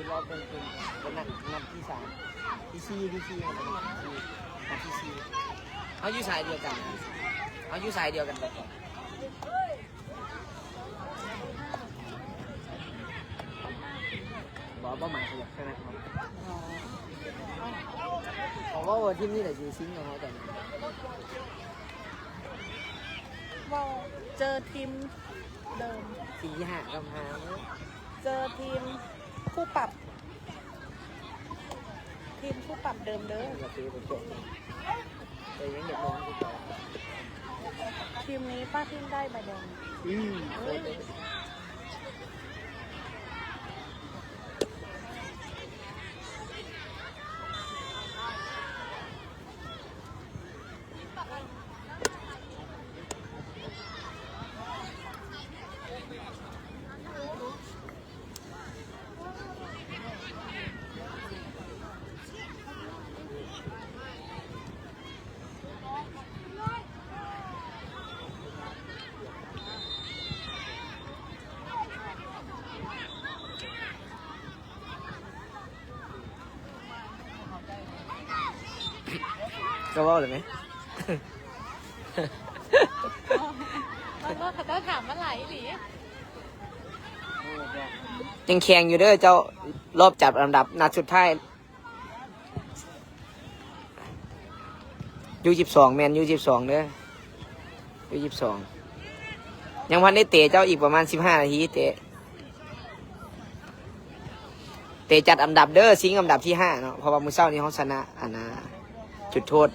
ລອບເບິ່ງເປັນ ເປັນນັດ ນັດທີສາມ ທີສີ່ ທີສີ່ ນັດທີສີ່ ເຮົາຢູ່ສາຍດຽວກັນ ເຮົາຢູ່ສາຍດຽວກັນ. ບໍ່ ເປົ້າໝາຍຄືຢາກຊະນະ ເພາະວ່າທີມນີ້ແຫຼະຊິຊິງກັບເຮົາຕອນນີ້ ເວົ້າເຈີທີມເດີມ ທີມທີ່ຫ້າກັບຫ້າ ເຈີທີມຄູ່ປັບ ທີມຄູ່ປັບເດີມເດີ ແຕ່ຍັງຢາກລອງຄືເກົ່າ ທີມນີ້ປ້າທິມໄດ້ໃບແດງ ອືມ. ກໍເວົ້າແລ້ວແມ ເຂົາເຈົ້າຖາມມາຫຼາຍອີ່ຫຼີ ຍັງແຂ່ງຢູ່ເດີເຈົ້າ ລອບຈັບອັນດັບນັດສຸດທ້າຍ. ຢູສິບສອງ ແມ່ນ ຢູສິບສອງ ເດີ ຢູສິບສອງ ຍັງບໍ່ທັນໄດ້ເຕະ ເຈົ້າ ອີກປະມານສິບຫ້ານາທີເຕະ ເຕະຈັດອັນດັບເດີ ຊິງອັນດັບທີຫ້າເນາະ ເພາະວ່າມື້ເຊົ້ານີ້ເຮົາຊະນະ ອັນນ່າ ຈຸດໂທດ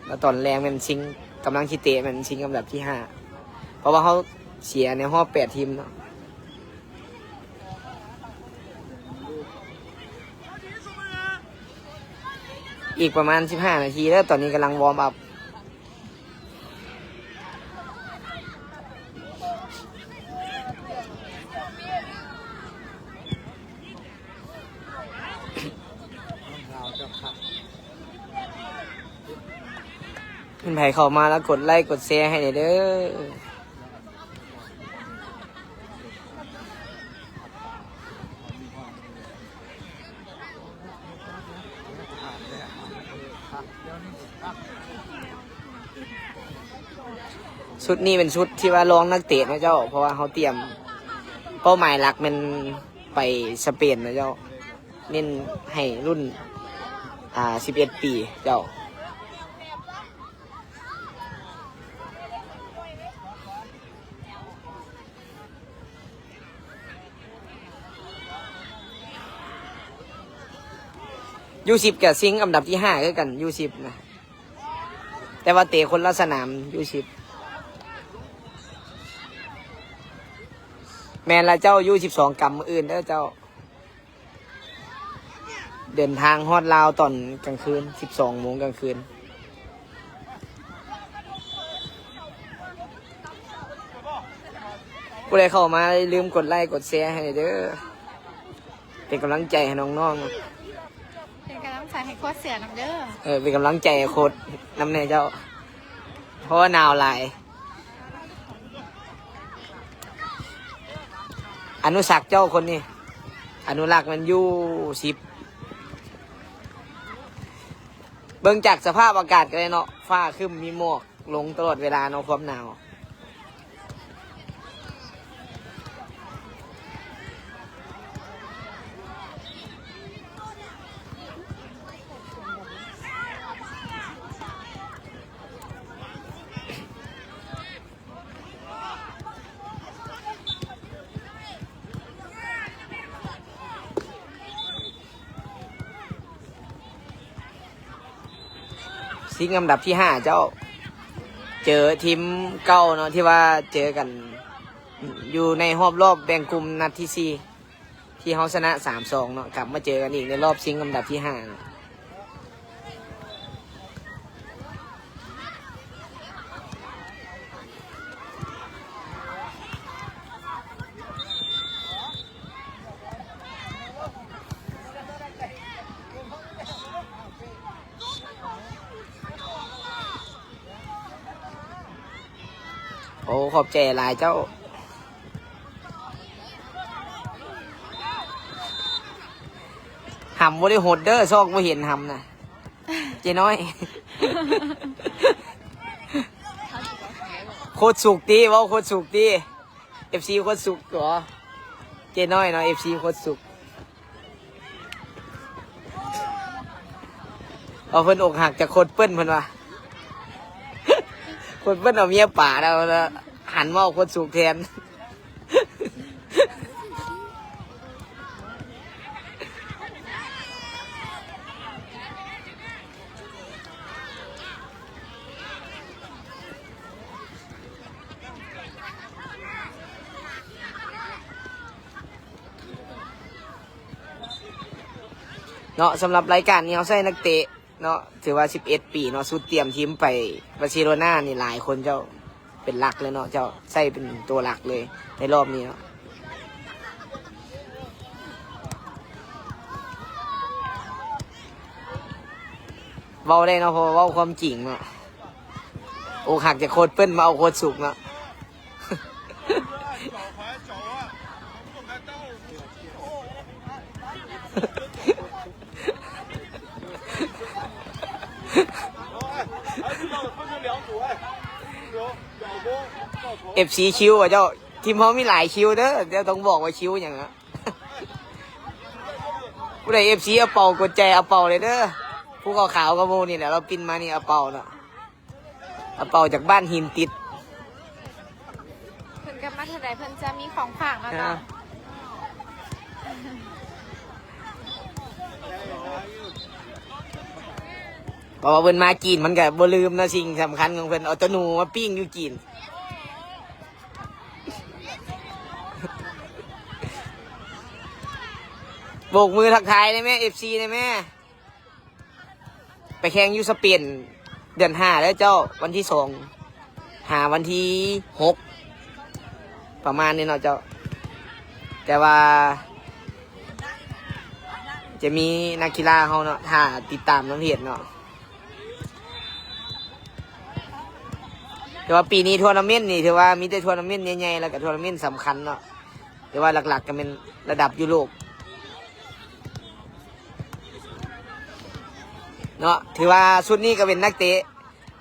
ແລ້ວຕອນແລງແມ່ນຊິງ ກຳລັງຊິເຕະແມ່ນຊິງອັນດັບທີຫ້າ ເພາະວ່າເຮົາເສຍໃນຮອບແປດທີມເນາະ. ອີກປະມານສິບຫ້ານາທີເດີ ຕອນນີ້ກຳລັງວອມອັບ ເຫັນໃຜເຂົ້າມາແລ້ວກົດໄລ້ກົດແຊໃຫ້ແດ່ເດີ. ຊຸດນີ້ເປັນຊຸດທີ່ວ່າລອງນັກເຕະນະເຈົ້າ ເພາະວ່າເຮົາຕຽມເປົ້າໝາຍຫຼັກແມ່ນໄປສະເປນນະເຈົ້າ ເນັ້ນໃຫ້ລຸ້ນ ອ່າ ສິບເອັດປີເຈົ້າ. ຢູສິບກະຊິງອັນດັບທີຫ້າຄືກັນ ຢູສິບນະ ແຕ່ວ່າເຕະຄົນລະສະໜາມ ຢູສິບ ແມ່ນລະເຈົ້າ ຢູສິບສອງກຳມື້ອື່ນເດີເຈົ້າ. ເດີນທາງຮອດລາວຕອນກາງຄືນ ສິບສອງໂມງກາງຄືນ. ຜູ້ໃດເຂົ້າມາຢ່າລືມກົດໄລ້ກົດແຊໃຫ້ເດີ ເປັນກຳລັງໃຈໃຫ້ນ້ອງໆ ເປັນກຳລັງໃຈໃຫ້ໂຄດເສືອນຳເດີ. ເອີ ເປັນກຳລັງໃຈໃຫ້ໂຄດນຳແດ່ເຈົ້າ ເພາະວ່າໜາວຫຼາຍ. ອະນຸສັກເຈົ້າຄົນນີ້ ອະນຸລັກແມ່ນຢູສິບ. ເບິ່ງຈາກສະພາບອາກາດກໍໄດ້ເນາະ ຟ້າຄຶ້ມມີໝອກລົງຕະຫຼອດເວລາເນາະ ຄວາມໜາວ. ຊິງອັນດັບທີຫ້າເຈົ້າ ເຈີທີມເກົ່າເນາະ ທີ່ວ່າເຈີກັນຢູ່ໃນຮອບລອບແບ່ງກຸ່ມນັດທີສີ່ ທີ່ເຮົາຊະນະສາມສອງເນາະ ກັບມາເຈີກັນອີກໃນລອບຊິງອັນດັບທີຫ້າເນາະ. ໂອ້ ຂອບໃຈຫຼາຍເຈົ້າ. ຫຳບໍ່ໄດ້ຫົດເດີ ຊອກບໍ່ເຫັນຫຳນະ ເຈ້ນ້ອຍ. ໂຄດສຸກຕິ ເວົ້າໂຄດສຸກຕິ ເອັບຊີໂຄດສຸກຕົວະ ເຈ້ນ້ອຍເນາະ ເອັບຊີໂຄດສຸກ. ເພາະເພິ່ນອົກຫັກຈາກໂຄດເປີ້ນ ເພິ່ນວ່າ ໂຄດເປີ້ນເອົາເມຍປາແລ້ວ ແລ້ວຫັນມາເອົາໂຄດສຸກແທນ. ເນາະ ສຳລັບລາຍການນີ້ເຮົາໃຊ້ນັກເຕະເນາະ ຖືວ່າສິບເອັດປີເນາະ ຊຸດຕຽມທີມໄປບາເຊໂລນານີ້ຫຼາຍຄົນເຈົ້າ ເປັນຫຼັກເລີຍເນາະ ເຈົ້າ ໃຊ້ເປັນຕົວຫຼັກເລີຍໃນລອບນີ້ເນາະ. ເວົ້າໄດ້ເນາະ ເພາະວ່າເວົ້າຄວາມຈິງເນາະ ອົກຫັກຈາກໂຄດເປີ້ນມາເອົາໂຄດສຸກເນາະ. ເອັບຊີຄິວ ວ່າເຈົ້າ ທີມເຮົາມີຫຼາຍຄິວເດີ ເຈົ້າຕ້ອງບອກວ່າຄິວຫຍັງເນາະ. ຜູ້ໃດເອັບຊີອາເປົາ ກົດໃຈອາເປົາເລີຍເດີ ຜູ້ຂາວໆກັບໝູ່ນີ້ແຫຼະ ລາວປິ່ນມານີ້ ອາເປົາເນາະ. ອາເປົາຈາກບ້ານຫີນຕິດ. ເພິ່ນກັບມາເທື່ອໃດເພິ່ນຈະມີຂອງຝາກມາເນາະ. ເພາະວ່າເພິ່ນມາຈີນ ມັນກະບໍ່ລືມເນາະ ສິ່ງສຳຄັນຂອງເພິ່ນ ເອົາຕະໜູມາປີ້ງຢູ່ຈີນ. ໂບກມືທັກທາຍໄດ້ແມ ເອັບຊີ ໄດ້ແມ. ໄປແຂ່ງຢູ່ສະເປນເດືອນຫ້າເດີເຈົ້າ ວັນທີສອງຫາວັນທີຫົກ ປະມານນີ້ເນາະເຈົ້າ. ແຕ່ວ່າຈະມີນັກກິລາເຮົາເນາະ ຖ້າຕິດຕາມທາງເພຈເນາະ. ແຕ່ວ່າປີນີ້ທົວນາເມັນນີ້ ຖືວ່າມີແຕ່ທົວນາເມັນໃຫຍ່ໆ ແລ້ວກະທົວນາເມັນສຳຄັນເນາະ ແຕ່ວ່າຫຼັກໆກະແມ່ນລະດັບຢູ່ໂລກ ເນາະ. ຖືວ່າຊຸດນີ້ກະເປັນນັກເຕະ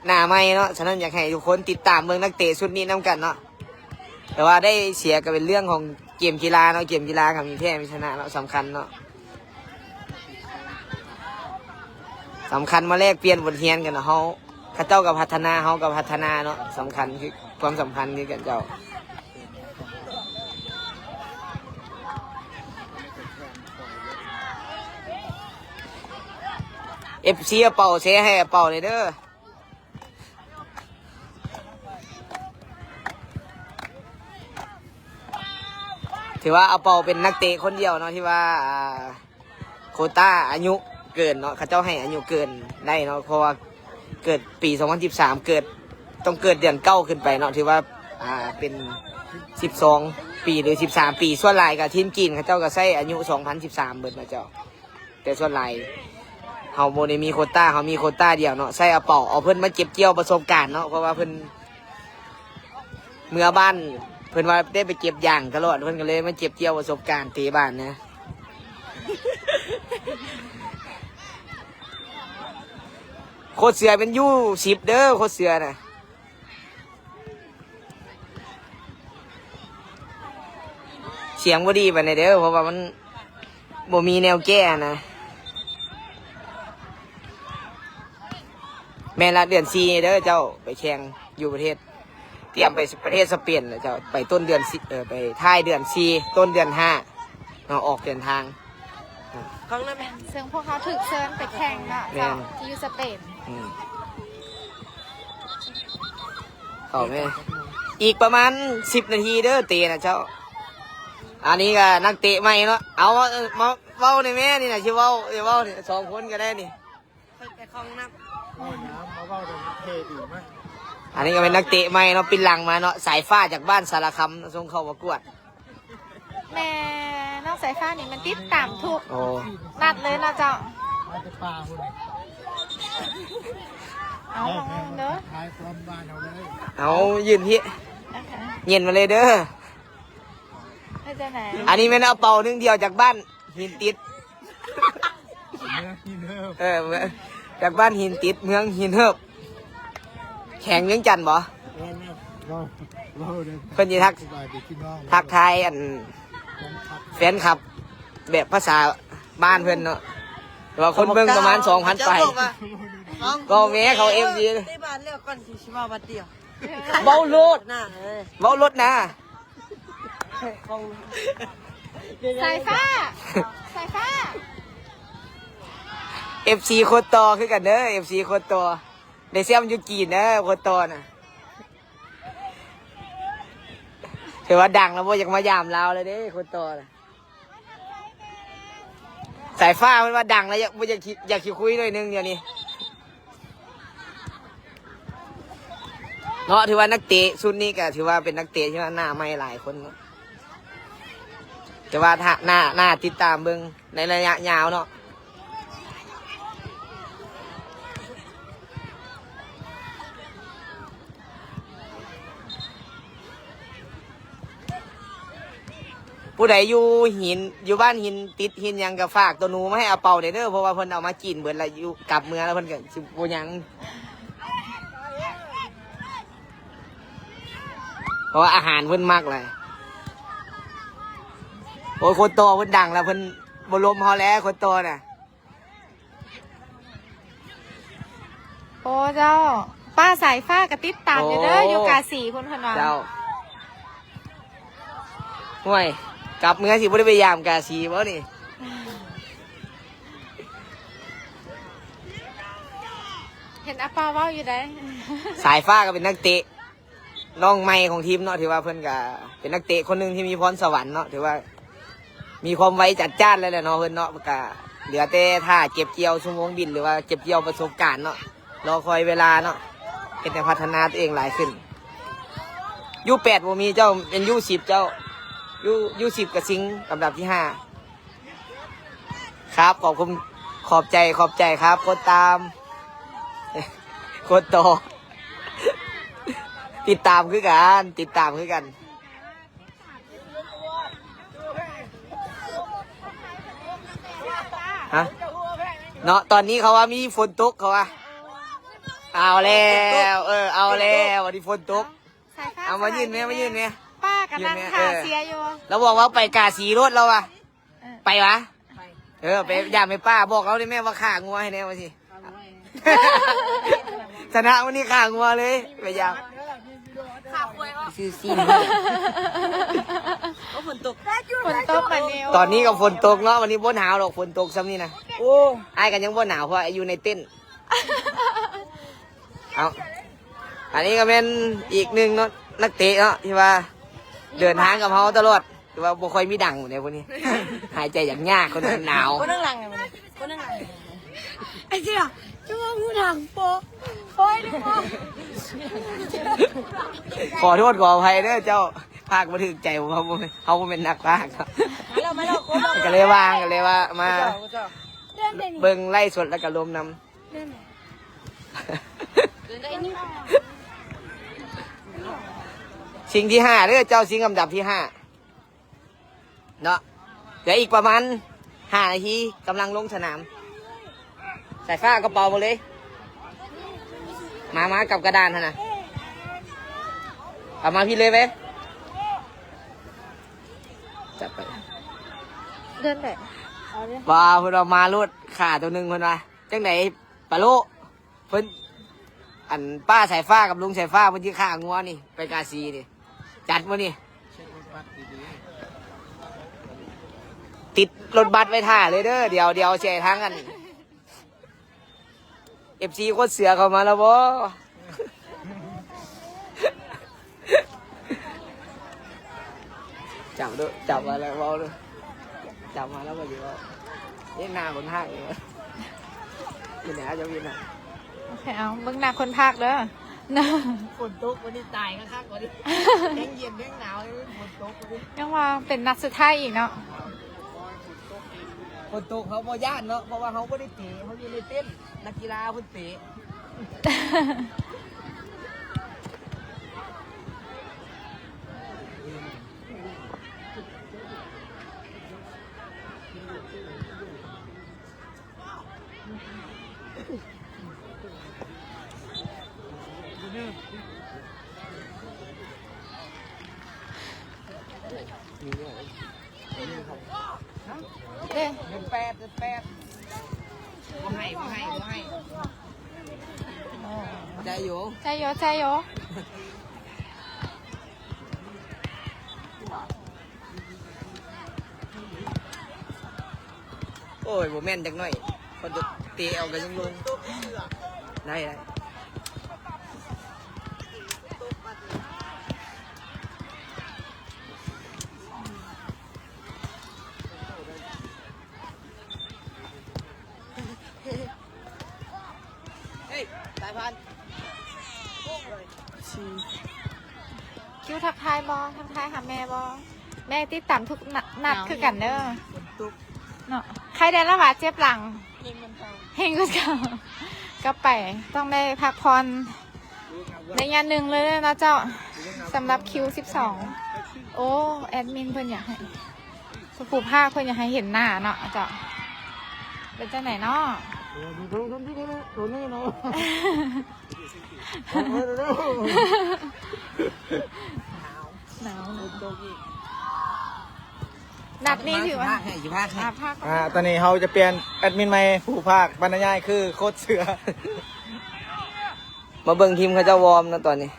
ໜ້າໃໝ່ເນາະ ສະນັ້ນຢາກໃຫ້ທຸກຄົນຕິດຕາມເບິ່ງນັກເຕະຊຸດນີ້ນຳກັນເນາະ. ແຕ່ວ່າໄດ້ເສຍກະເປັນເລື່ອງຂອງເກມກິລາເນາະ ເກມກິລາກະມີແພ້ມີຊະນະເນາະ ສຳຄັນເນາະ ສຳຄັນມາແລກປ່ຽນບົດຮຽນກັນເນາະ. ເຮົາ ເຂົາເຈົ້າກະພັດທະນາ ເຮົາກະພັດທະນາເນາະ ສຳຄັນຄື ຄວາມສຳຄັນຄືກັນເຈົ້າ. ເອັບຊີ ອາເປົາ ແຊໃຫ້ອາເປົາແດ່ເດີ. ຖືວ່າອາເປົາເປັນນັກເຕະຄົນດຽວເນາະ ທີ່ວ່າ ອ່າ ໂຄຕ້າອາຍຸເກີນເນາະ ເຂົາເຈົ້າໃຫ້ອາຍຸເກີນໄດ້ເນາະ ເພາະວ່າເກີດປີສອງພັນສິບສາມ ເກີດ ຕ້ອງເກີດເດືອນເກົ້າຂຶ້ນໄປເນາະ ຖືວ່າ ອ່າ ເປັນສິບສອງປີ ຫຼື ສິບສາມປີ. ສ່ວນຫຼາຍກະທີມຈີນເຂົາເຈົ້າກະໃຊ້ອາຍຸສອງພັນສິບສາມເບິດເນາະເຈົ້າ. ແຕ່ສ່ວນຫຼາຍເຮົາບໍ່ໄດ້ມີໂຄຕ້າ ເຮົາມີໂຄຕ້າດຽວເນາະ ໃຊ້ອາເປົາ ເອົາເພິ່ນມາເກັບກ່ຽວປະສົບການເນາະ ເພາະວ່າເພິ່ນເມືອບ້ານ ເພິ່ນວ່າໄດ້ໄປເກັບຢາງຕະຫຼອດ ເພິ່ນກະເລີຍມາເກັບກ່ຽວປະສົບການເຕະບານນະ. ໂຄດເສືອແມ່ນຢູ່ສິບເດີ ໂຄດເສືອນະ. ສຽງບໍ່ດີປານໃດເດີ ເພາະວ່າມັນບໍ່ມີແນວແກ້ນະ. ແມ່ນລະ ເດືອນສີ່ເດີເຈົ້າ ໄປແຂ່ງຢູ່ປະເທດ ຕຽມໄປປະເທດສະເປນລະເຈົ້າ ໄປຕົ້ນເດືອນສີ່ ເອີ ໄປທ້າຍເດືອນສີ່ ຕົ້ນເດືອນຫ້າ ເຮົາອອກເດີນທາງ. ຂອງນັ້ນແມ່ນ ເຊິ່ງພວກເຮົາຖືກເຊີນໄປແຂ່ງເນາະ ແມ່ນ ເຈົ້າ ທີ່ຢູ່ສະເປນ. ອືມ ເຂົ້າແມ່ ອີກປະມານສິບນາທີເດີເຕະນະເຈົ້າ. ອັນນີ້ກະນັກເຕະໃໝ່ເນາະ ເອົາ ເອີ ມາເວົ້າແດ່ແມ່ ນີ້ນະຊິເວົ້າ ຊິເວົ້ານີ້ ສອງຄົນກະໄດ້ນີ້. ຂ້ອຍໄປເຂົ້າຫ້ອງນ້ຳ ເວົ້ານຳ ມາເວົ້ານຳເທ່ດີມາກ. ອັນນີ້ກະເປັນນັກເຕະໃໝ່ເນາະ ປິ່ນຫຼັງມາເນາະ ສາຍຟ້າຈາກບ້ານສາລະຄຳ ສົ່ງເຂົ້າປະກວດ. ແມ່ນ້ອງສາຍຟ້ານີ້ມັນຕິດຕາມທຸກ ໂອ້ ນັດເລີຍເນາະເຈົ້າ. ມາແຕ່ປ່າພຸ້ນນີ້ ເອົາ ລອງເບິ່ງເດີ ທາຍຄວາມບ້ານເຮົາເລີຍ. ເອົາ ຢືນພີ້ ໂອເຄ ເຢັນມາເລີຍເດີ. ເຮັດຈັ່ງໃດ? ອັນນີ້ແມ່ນອາເປົາໜຶ່ງດຽວຈາກບ້ານຫີນຕິດ. เออ เมือง จากบ้านหินติดเมืองหินเหิบ แขวงเวียงจันทน์บ่? แม่นๆ เว้า เว้าเด้อ เพิ่นสิทัก สบายดีพี่น้อง ทักทายอัน แฟนคลับ แฟนคลับ แบบภาษาบ้านเพิ่นเนาะ แต่ว่าคนเบิ่งประมาณสองพันปลาย เจ้าบอกว่า เว้าแหมเขา เอฟซี ที่บ้านแล้วก่อนสิ สิว่าบัดเดียว เว้าโลด หน้าเอ้ย เว้าโลดนะ สายฟ้า สายฟ้า เอฟซี โคตรต่อคือกันเด้อ เอฟซี โคตรต่อ ได้แซมอยู่จีนเด้อ โคตรต่อน่ะ ถือว่าดังแล้วบ่อยากมายามลาวแล้วเด้ โคตรต่อน่ะ สายฟ้าเพิ่นว่าดังแล้ว อยาก บ่อยากคิด อยากสิคุยหน่อยหนึ่งเดี๋ยวนี้ เนาะ ถือว่านักเตะชุดนี้ก็ถือว่าเป็นนักเตะที่ว่าหน้าใหม่หลายคนเนาะ แต่ว่าถ้า น่า น่าติดตามเบิ่งในระยะยาวเนาะ ผู้ใดอยู่หิน อยู่บ้านหินติดหินหยังก็ฝากตัวหนูมาให้อาเปาแหน่เด้อ เพราะว่าเพิ่นเอามากินเบิดแล้ว อยู่กลับเมือแล้วเพิ่นก็สิบ่หยัง เพราะว่าอาหารเพิ่นมักหลาย โอ้ย โคตรต่อเพิ่นดังแล้ว เพิ่นบ่ลมเฮาแล้ว โคตรต่อน่ะ โอ้เจ้า ป้าสายฟ้าก็ติดตามอยู่เด้อ โอ้ อยู่กาสีพุ้นเพิ่นว่า เจ้า ห้วย กลับเมือสิบ่ได้ไปยามกาสีบ่นี่ เห็นอาเปาเว้าอยู่ได๋ สายฟ้าก็เป็นนักเตะ น้องใหม่ของทีมเนาะ ถือว่าเพิ่นก็เป็นนักเตะคนหนึ่งที่มีพรสวรรค์เนาะ ถือว่ามีความไวจัดจ้านเลยแหละเนาะเพิ่นเนาะ ก็เหลือแต่ถ้าเก็บเกี่ยวชั่วโมงบิน หรือว่าเก็บเกี่ยวประสบการณ์เนาะ รอคอยเวลาเนาะ เฮ็ดให้พัฒนาตัวเองหลายขึ้น ยูแปดบ่มีเจ้า เป็นยูสิบเจ้า ยู ยูสิบกับสิงห์ลำดับที่ห้า ครับ ขอบคุณ ขอบใจ ขอบใจครับ กดตาม กดต่อ ติดตามคือกัน ติดตามคือกัน ฮะ เนาะ ตอนนี้เขาว่ามีฝนตก เขาว่า เอาแล้ว เออ เอาแล้ว วันนี้ฝนตก สายฟ้า เอามายื่นแม่ สบายดี มายื่นแม่ ป้าก็นั่ง ยื่นแม่ ท่า เออ เชียร์อยู่ แล้วบอกว่าไปกาสีโลดแล้วว่ะ เออ ไปวะ ไป เออ ไป ย่าแม่ป้า บอกเราได้แม่ว่าฆ่างัวให้แน่ว่าสิ ฆ่างัวให้แน่ ชนะวันนี้ฆ่างัวเลย ไปย่า ฆ่าควายวะ ซื้อซีน โอ้ ฝนตก ฝนตกบัดนี้ ตอนนี้ก็ฝนตกเนาะ วันนี้บ่หนาวดอก ฝนตกซ้ำนี่นะ โอ้ อ้ายก็ยังบ่หนาว เพราะอยู่ในเต็นท์ เอา อันนี้ก็เป็นอีกหนึ่งเนาะ นักเตะเนาะ ที่ว่าเดินทางกับเราตลอด แต่ว่าบ่ค่อยมีดังเนี่ยพวกนี้ หายใจอย่างยาก คนมันหนาว คนข้างหลังเนี่ย คนข้างหลัง ไอ้เจ้า เจ้าว่าผู้ดังโปะ โอ้ย นึกว่า ขอโทษขออภัยเด้อเจ้า พากบ่ถูกใจ เพราะว่าเฮาบ่แม่นนักพาก มาแล้ว มาแล้ว ก็เลยว่า ก็เลยว่ามา เจ้า เจ้า เบิ่งไลฟ์สดแล้วก็ลมนำ ชิงที่ห้าเด้อเจ้า ชิงอันดับที่ห้าเนาะ เหลืออีกประมาณห้านาที กำลังลงสนาม สายฟ้า เอากระเป๋ามาเลย มา มากับกระดานหั่นน่ะ เอามาพี้เลยเว้ย จัดไป เดินได้ ว้าว เพิ่นเอามาโลด ฆ่าตัวหนึ่งเพิ่นว่า จั่งใด ปะโล เพิ่น อัน ป้าสายฟ้ากับลุงสายฟ้าเพิ่นสิฆ่างัวนี่ ไปกาสีนี่ จัดบ่นี่ ติดรถบัสไว้ท่าเลยเด้อ เดี๋ยว เดี๋ยวสิให้ทางอัน เอฟซี โคตรเสือเข้ามาแล้วบ่ จับดู จับมาแล้วเว้าดู จับมาแล้วก็อยู่ว่า เอ๊ะ หน้าคนพากย์อยู่ อยู่ไหนอาจจะวินอ่ะ โอเค เอา เบิ่งหน้าคนพากย์เด้อ ฝนตกวันนี้ตายคักๆ วันนี้ แฮงเย็นแฮงหนาวเลย ฝนตกวันนี้ ยังว่าเป็นนัดสุดท้ายอีกเนาะ ฝนตกเขาบ่ย้านเนาะ เพราะว่าเขาบ่ได้เตะ เขาอยู่ในเต็นท์ นักกีฬาเพิ่นเตะ เ ເດ້ ເດືອນແປດ ເດືອນແປດ ບໍ່ໃຫ້ ບໍ່ໃຫ້ ບໍ່ໃຫ້ ໃຈຢູ່ ໃຈຢູ່ ໃຈຢູ່. ໂອ້ຍ ບໍ່ແມ່ນຈັກໜ້ອຍ ເພິ່ນຈະເຕະເອົາກໍຍັງລົງ ໄດ້ ໄດ້. ຄິວທັກທາຍບໍ່? ທັກທາຍຫາແມ່ບໍ່? ແມ່ຕິດຕາມທຸກນ- ນັດຄືກັນເດີ ເນາະ. ໃຄແດ່ລະຫວາ ເຈັບຫຼັງ ເຮັງຄືເກົ່າ ກັບໄປ ຕ້ອງໄດ້ພັກຜ່ອນໄລຍະໜຶ່ງເລີຍເນາະເຈົ້າ ສຳລັບຄິວສິບສອງ. ໂອ້ ແອດມິນເພິ່ນຢາກໃຫ້ ຜູ້ພາກເພິ່ນຢາກໃຫ້ເຫັນໜ້າເນາະເຈົ້າ ເປັນຈັ່ງໃດເນາະ? ໂອ້ ໂຕນີ້ເນາະ ໜາວ ໜາວ ໜາວ. ນັດນີ້ຖືວ່າ ພາກໃຫ້ ພາກໃຫ້ ອ່າ ພາກ ອ່າ ຕອນນີ້ເຮົາຈະປ່ຽນແອດມິນໃໝ່ ຜູ້ພາກບັນຍາຍຄືໂຄດເສືອ. ມາເບິ່ງທີມເຂົາເຈົ້າວອມເນາະຕອນນີ້.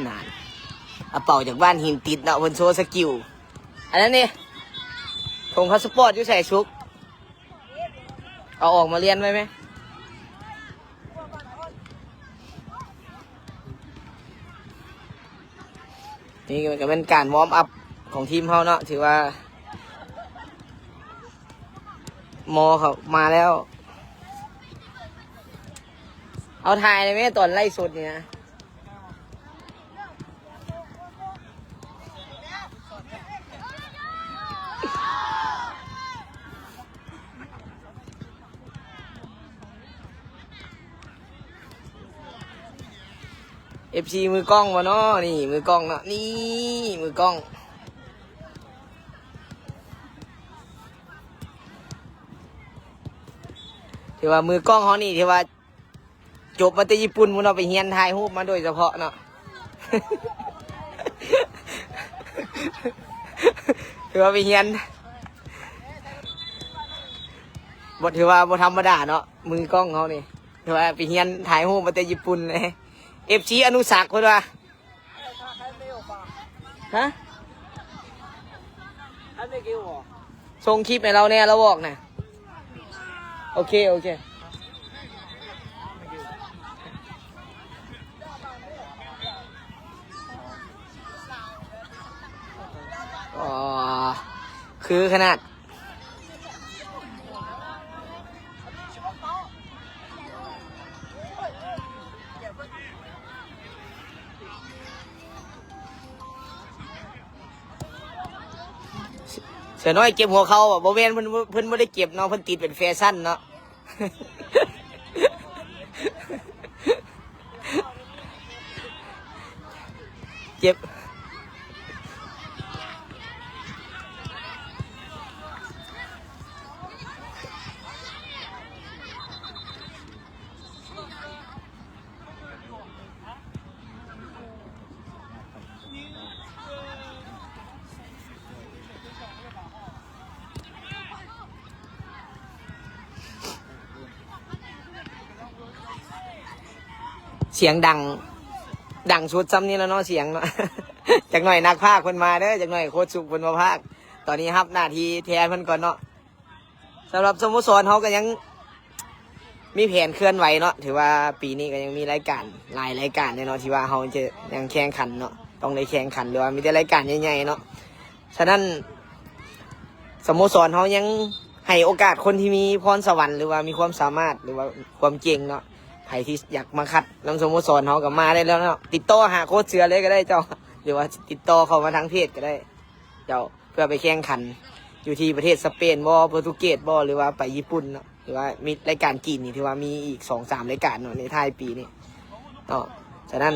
ນັ້ນ ອາເປົາຈາກບ້ານຫີນຕິດເນາະ ເພິ່ນໂຊສະກິວ. ອັນນັ້ນນີ້ ຖົງພາສປອດຢູ່ໃສສຸກ? ເອົາອອກມາລຽນໄວ້ແມ. ນີ້ກໍແມ່ນການວອມອັບຂອງທີມເຮົາເນາະ ຖືວ່າໝໍເຂົາມາແລ້ວ. ເອົາຖ່າຍໄດ້ແມ ຕອນໄລຟ໌ສົດນີ້ນະ. ເອັຟຊີມືກ້ອງບໍ່ເນາະ? ນີ້ມືກ້ອງເນາະ ນີ້ມືກ້ອງ. ຖືວ່າມືກ້ອງເຮົານີ້ ຖືວ່າຈົບມາແຕ່ຍີ່ປຸ່ນພຸ້ນເນາະ ໄປຮຽນຖ່າຍຮູບມາໂດຍສະເພາະເນາະ. ຖືວ່າໄປຮຽນ ບໍ່ ຖືວ່າບໍ່ທຳມະດາເນາະ ມືກ້ອງເຮົານີ້. ຖືວ່າໄປຮຽນຖ່າຍຮູບມາແຕ່ຍີ່ປຸ່ນເລີຍ. ເອັຟຊີອະນຸສັກເພິ່ນວ່າ ຮະ? ສົ່ງຄລິບໃຫ້ລາວແດ່ ລາວບອກນະ. ໂອເຄ ໂອເຄ. ອໍ ຄືຂະໜາດ. ເສືອນ້ອຍເຈັບຫົວເຂົ່າບໍ່? ບໍ່ແມ່ນ ເພິ່ນ ເພິ່ນບໍ່ໄດ້ເຈັບເນາະ ເພິ່ນຕິດເປັນແຟຊັນເນາະ. ເຈັບ. ສຽງດັງ ດັງສຸດຊ່ຳນີ້ແລ້ວເນາະ ສຽງເນາະ. ຈັກໜ້ອຍນັກພາກເພິ່ນມາເດີ ຈັກໜ້ອຍໂຄດສຸກເພິ່ນມາພາກ. ຕອນນີ້ຮັບໜ້າທີ່ແທນເພິ່ນກ່ອນເນາະ. ສຳລັບສະໂມສອນເຮົາກໍຍັງມີແຜນເຄື່ອນໄຫວເນາະ ຖືວ່າປີນີ້ກໍຍັງມີລາຍການຫຼາຍລາຍການເລີຍເນາະ ທີ່ວ່າເຮົາຈະຍັງແຂ່ງຂັນເນາະ ຕ້ອງໄດ້ແຂ່ງຂັນ ຫຼືວ່າມີແຕ່ລາຍການໃຫຍ່ໆເນາະ. ສະນັ້ນ ສະໂມສອນເຮົາຍັງ ໃຫ້ໂອກາດຄົນທີ່ມີພອນສະຫວັນ ຫຼືວ່າມີຄວາມສາມາດ ຫຼືວ່າຄວາມເກັ່ງເນາະ. ໃຜທີ່ຢາກມາຄັດນຳສະໂມສອນເຮົາກໍມາໄດ້ແລ້ວເນາະ, ຕິດຕໍ່ຫາໂຄດເສືອເລີຍກໍໄດ້ເຈົ້າ ຫຼືວ່າຕິດຕໍ່ເຂົ້າມາທາງເພຈກໍໄດ້ເຈົ້າ ເພື່ອໄປແຂ່ງຂັນຢູ່ທີ່ປະເທດສະເປນບໍ ໂປຣຕຸເກດບໍ ຫຼືວ່າໄປຍີ່ປຸ່ນເນາະ. ຖືວ່າມີລາຍການຈີນນີ້ ຖືວ່າມີອີກສອງສາມລາຍການເນາະ ໃນທ້າຍປີນີ້ເນາະ. ສະນັ້ນ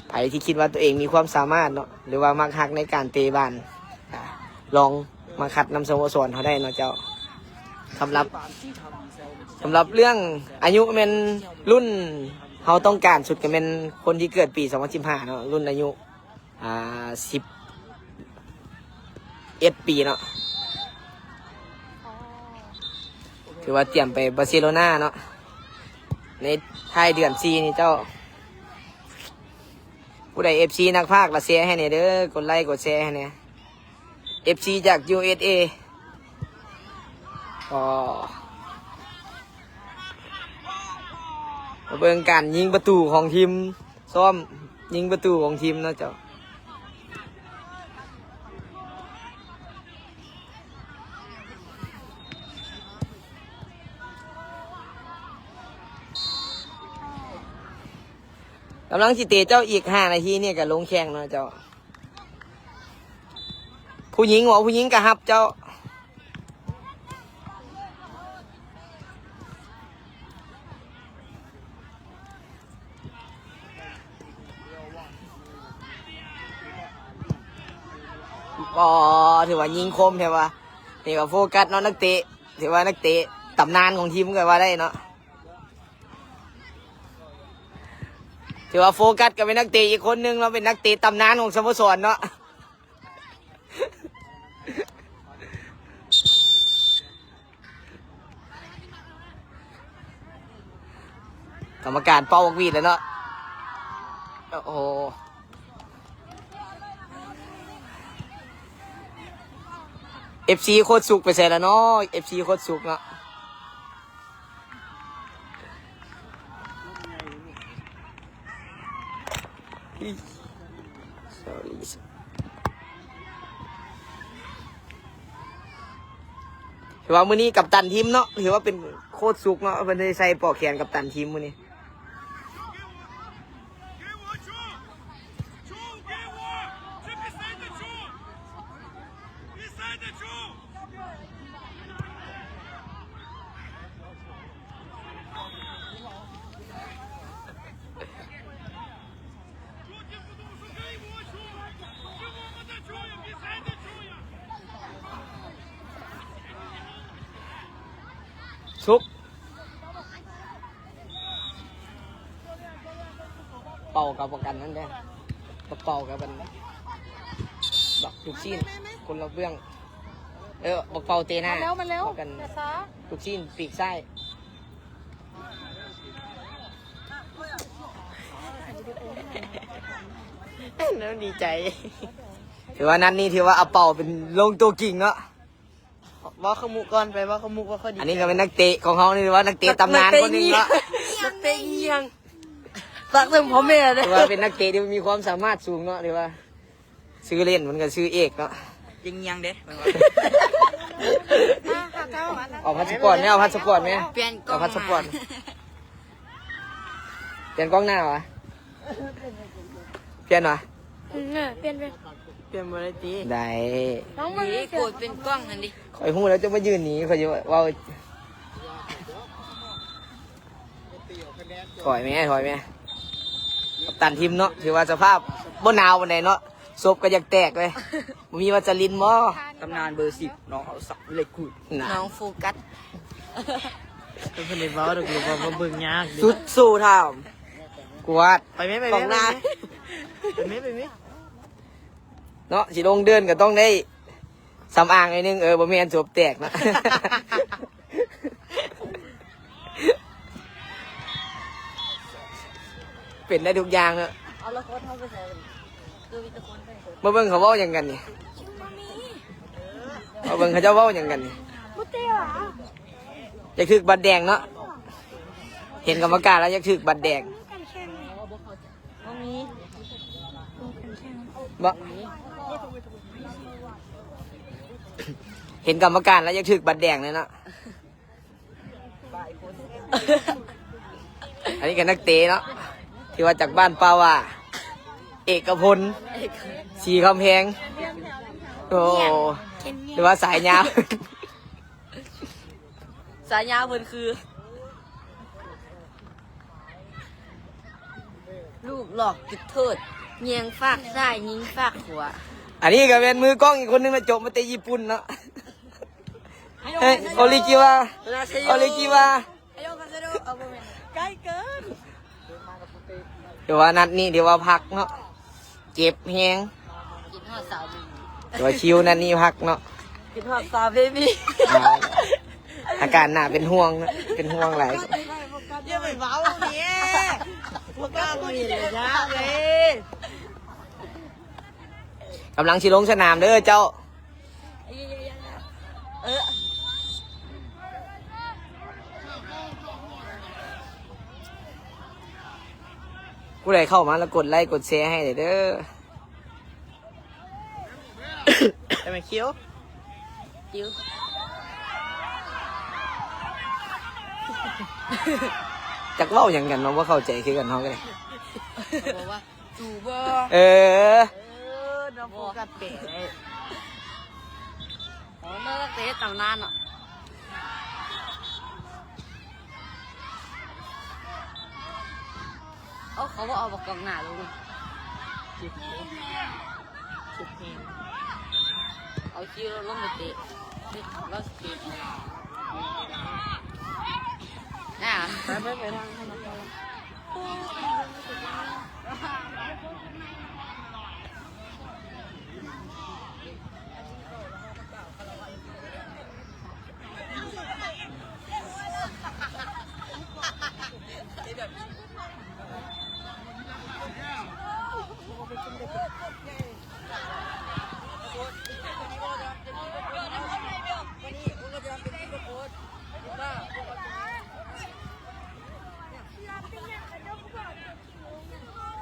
ໃຜທີ່ຄິດວ່າຕົວເອງມີຄວາມສາມາດເນາະ ຫຼືວ່າມັກຮັກໃນການເຕະບານ ກະລອງມາຄັດນຳສະໂມສອນເຮົາໄດ້ເນາະເຈົ້າ. ສຳລັບ ສຳລັບເລື່ອງອາຍຸແມ່ນລຸ້ນເຮົາຕ້ອງການສຸດກໍແມ່ນຄົນທີ່ເກີດປີສອງພັນສິບຫ້າເນາະ, ລຸ້ນອາຍຸ ອ່າ ສິບເອັດປີເນາະ. ຖືວ່າຕຽມໄປບາເຊໂລນາເນາະ ໃນທ້າຍເດືອນສີ່ນີ້ເຈົ້າ. ຜູ້ໃດເອັຟຊີນັກພາກລະແຊໃຫ້ແດ່ເດີ, ກົດໄລກົດແຊໃຫ້ແດ່. ເອັຟຊີຈາກ ຢູເອັສເອ ກໍມາເບິ່ງການຍິງປະຕູຂອງທີມ ຊ້ອມຍິງປະຕູຂອງທີມເນາະເຈົ້າ. ກຳລັງຊິເຕະເຈົ້າ, ອີກຫ້ານາທີນີ້ກໍລົງແຂ່ງເນາະເຈົ້າ. ຜູ້ຍິງ ເວົ້າຜູ້ຍິງກໍຮັບເຈົ້າ. ກໍຖືວ່າຍິງຄົມແທ້ວ່າ. ນີ້ກໍໂຟກັສເນາະ ນັກເຕະ ຖືວ່ານັກເຕະຕຳນານຂອງທີມກໍວ່າໄດ້ເນາະ. ຖືວ່າໂຟກັສກໍເປັນນັກເຕະອີກຄົນໜຶ່ງເນາະ, ເປັນນັກເຕະຕຳນານຂອງສະໂມສອນເນາະ. ກຳມະການເປົ່າບັກຫວີດແລ້ວເນາະ. ໂອ້ໂຫ ເອັຟຊີໂຄດສຸກໄປໃສລະເນາະ, ເອັຟຊີໂຄດສຸກເນາະ. ຖືວ່າມື້ນີ້ກັບຕັນທີມເນາະ, ຖືວ່າເປັນໂຄດສຸກເນາະ, ເພິ່ນໄດ້ໃສ່ປອກແຂນກັບຕັນທີມມື້ນີ້. Suk. ເປົ່າກັບປະກັນນັ້ນເດ້ ປະເປົ່າກັບອັນບັກລູກຊີ້ນ ຄົນລະເບື້ອງ. ເອີ ບັກເປົ່າເຕະໜ້າ ມາແລ້ວ ມາແລ້ວ ປະກັນ ຢ່າຊ້າ ລູກຊີ້ນປີກຊ້າຍ. ແລ້ວດີໃຈ ຖືວ່ານັດນີ້ຖືວ່າອາເປົ່າເປັນລົງໂຕກິງເນາະ. ເວົ້າເຂົ້າມຸກກ່ອນ ໄປເວົ້າເຂົ້າມຸກວ່າຂ້ອຍດີໃຈ. ອັນນີ້ກໍເປັນນັກເຕະຂອງເຮົານີ້ ຖືວ່ານັກເຕະຕຳນານຄົນໜຶ່ງເນາະ. ນັກເຕະອີ່ຫຍັງ? ຝາກເຖິງພໍ່ແມ່ເດີ້. ຖືວ່າເປັນນັກເຕະທີ່ມີຄວາມສາມາດສູງເນາະ, ຖືວ່າຊື່ຫຼິ້ນມັນກໍຊື່ເອກເນາະ. ເຈັງຫຍັງເດ້? ເອົາພາສປອດແມ ເອົາພາສປອດແມ. ປ່ຽນກ້ອງ ເອົາພາສປອດ. ປ່ຽນກ້ອງໜ້າຫວາ? ປ່ຽນຫວາ? ເອີ ປ່ຽນ ປ່ຽນ ປ່ຽນບໍ່ໄດ້ຕິ? ໄດ້ ລອງເບິ່ງ ນີ້ ເສື້ອ ໂກດເປັນກ້ອງຫັ້ນດິ. ຂ້ອຍຮູ້ແລ້ວເຈົ້າມາຢືນນີ້ ຂ້ອຍຊິເວົ້າ. ຖອຍແມ ຖອຍແມ. ກັບຕັນທີມເນາະ ຖືວ່າສະພາບບໍ່ໜາວປານໃດເນາະ, ສົບກໍຢາກແຕກເລີຍ. ບໍ່ມີວາສະລິນບໍ? ຕຳນານເບີສິບ ນ້ອງເອົາສັກເລັກກຸດ ນະ ນ້ອງໂຟກັສ. ເພິ່ນບໍ່ໄດ້ເວົ້າດອກ ຫຼືວ່າມາເບິ່ງຍາກເດ້. ສຸດໂຊທາມ ກວາດ ໄປແມ ໄປແມ ກອງໜ້າ ໄປແມ ໄປແມ ເນາະ. ຊິລົງເດີ່ນກໍຕ້ອງໄດ້ສຳອາງໜ້ອຍໜຶ່ງ. ເອີ ບໍ່ແມ່ນສົບແຕກເນາະ. ເປັນໄດ້ທຸກຢ່າງເນາະ. ເອົາລະຄົນເຮົາໄປໃສບັດນີ້? ຄືມີແຕ່ຄົນໃສ່ ມາເບິ່ງເຂົາເວົ້າຫຍັງກັນນີ້. ມາເບິ່ງເຂົາເຈົ້າເວົ້າຫຍັງກັນນີ້. ບໍ່ເຕະຫວາ? ຢາກຖືກບັດແດງເນາະ, ເຫັນກຳມະການແລ້ວຢາກຖືກບັດແດງ. ບໍ່ມີ ບໍ່ ມີ. ເຫັນກຳມະການແລ້ວຢາກຖືກບັດແດງເລີຍເນາະ. ອັນນີ້ກໍນັກເຕະເນາະ ທີ່ວ່າຈາກບ້ານປ່າຫວ້າ ເອກະພົນ ສີຄຳແພງ. ໂອ້ ຫຼືວ່າສາຍຍາວ ສາຍຍາວເພິ່ນຄື ລູກຫຼອກຈຸດໂທດ ແຍງຟາກຊ້າຍ ຍິງຟາກຂວາ. ອັນນີ້ກໍແມ່ນມືກ້ອງອີກຄົນໜຶ່ງນະ ຈົບມາແຕ່ຍີ່ປຸ່ນເນາະ. ເຮີ້ຍ ໂອລິຈິວາ ໂອລິຈິວາ ໃກ້ເກີນ. ຖືວ່ານັດນີ້ຖືວ່າພັກເນາະ ເຈັບແຮງ. ຄິດຮອດສາວເບບີ ແຕ່ວ່າຄິວນັດນີ້ພັກເນາະ. ຄິດຮອດສາວເບບີ ອາ ອາການໜ້າເປັນຫ່ວງເນາະ ເປັນຫ່ວງຫຼາຍ. ຢ່າໄປເວົ້ານີ້ ພວກເຮົາບໍ່ໄດ້ເຮັດເລີຍ. ກຳລັງຊິລົງສະໜາມເດີເຈົ້າ. ເອີ ຜູ້ໃດເຂົ້າມາແລ້ວກົດໄລກົດແຊໃຫ້ເດີ. ແຕ່ແມ່ນຄິວ ຄິວ ຈັກເວົ້າຫຍັງກັນເນາະ ບໍ່ເຂົ້າໃຈຄືກັນ ເຮົາກໍໄດ້ ບອກວ່າ ຈູບໍ່ ເອີ ເອີ ນ້ອງໂຟກັສແປະໄດ້. ໂອ້ ເລີກເຕະຕຳນານເນາະ. ເອົາ ເຂົາບໍ່ເອົາບັກກອງໜ້າລົງ ເຈັບແຮງ ເອົາຄິວລົງໄປເຕະ ລາວຊິເຕະ ນະ ໄປ ໄປ ໄປທາງ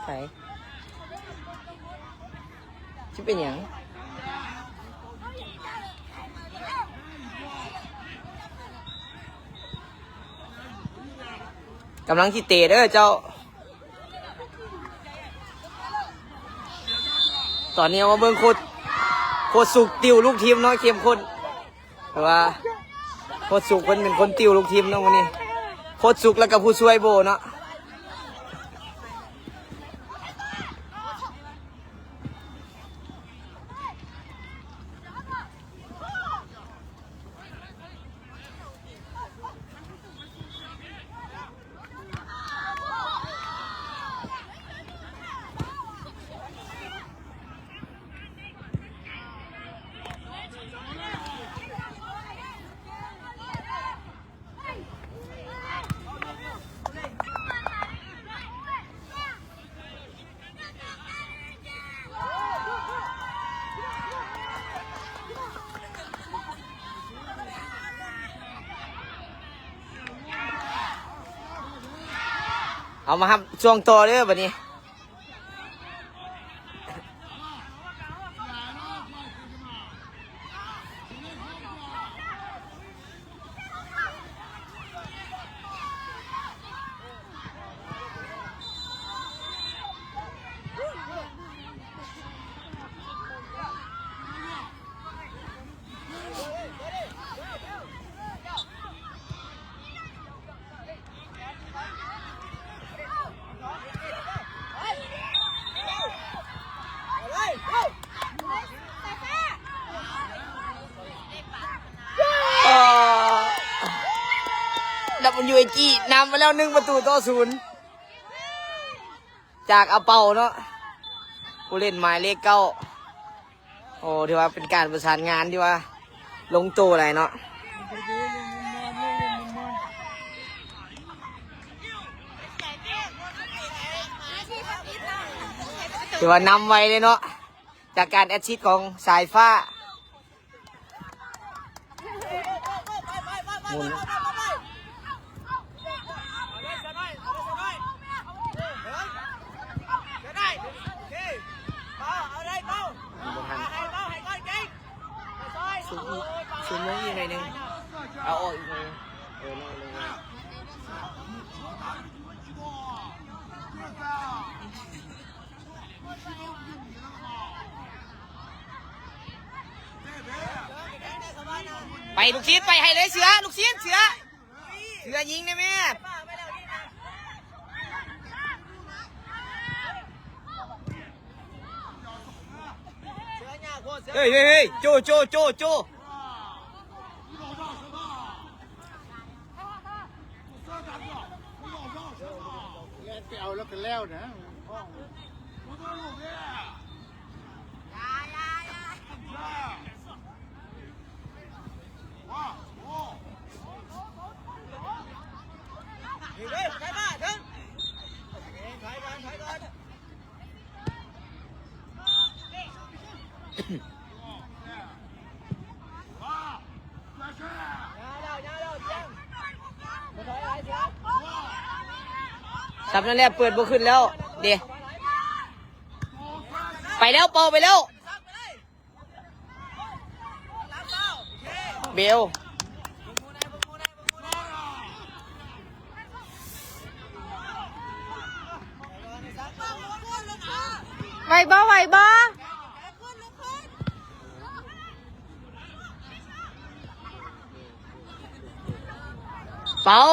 ໃຜ ຊິເປັນຫຍັງ? ກຳລັງຊິເຕະເດີເຈົ້າ. ຕອນນີ້ເຮົາມາເບິ່ງໂຄດ ໂຄດສຸກຕິວລູກທີມເນາະ ເຂັ້ມຂຸ້ນ. ແຕ່ວ່າໂຄດສຸກເພິ່ນເປັນຄົນຕິວລູກທີມເນາະມື້ນີ້ ໂຄດສຸກ ແລ້ວກໍຜູ້ຊ່ວຍໂບເນາະ. ເອົາມາຮັບຊ່ວງຕໍ່ເດີບັດນີ້. ດັບເບິນຢູເອຈີ ນຳມາແລ້ວ ໜຶ່ງປະຕູຕໍ່ສູນ ຈາກອາເປົາເນາະ ຜູ້ຫຼິ້ນໝາຍເລກເກົ້າ. ໂອ້ ຖືວ່າເປັນການປະສານງານທີ່ວ່າລົງໂຕຫຼາຍເນາະ ຖືວ່ານຳໄວເລີຍເນາະ ຈາກການແອັດຊິດຂອງສາຍຟ້າ. ໝູນ ບໍ່ທັນ. ສູນເມືອງອີກໜ້ອຍໜຶ່ງ ເອົາອອກອີກໜ້ອຍໜຶ່ງ ເອີ ໜ້ອຍໜຶ່ງ. ໄປລູກຊີດ ໄປໃຫ້ເລີຍເສືອ ລູກຊີດເສືອ ເສືອຍິງໄດ້ແມ່. ເຮີ້ຍ ເຮີ້ຍ ເຮີ້ຍ ໂຈ ໂຈ ໂຈ ໂຈ. ແລ່ນໄປເອົາແລ້ວກໍແລ້ວນະ. ສ່ຳນັ້ນແຫຼະ ເປີດບໍ່ຂຶ້ນແລ້ວເດ້. ໄປແລ້ວ ເປົ່າໄປແລ້ວ. ເບວ ໄຫວບໍ່ ໄຫວບໍ່? ເປົ່າ.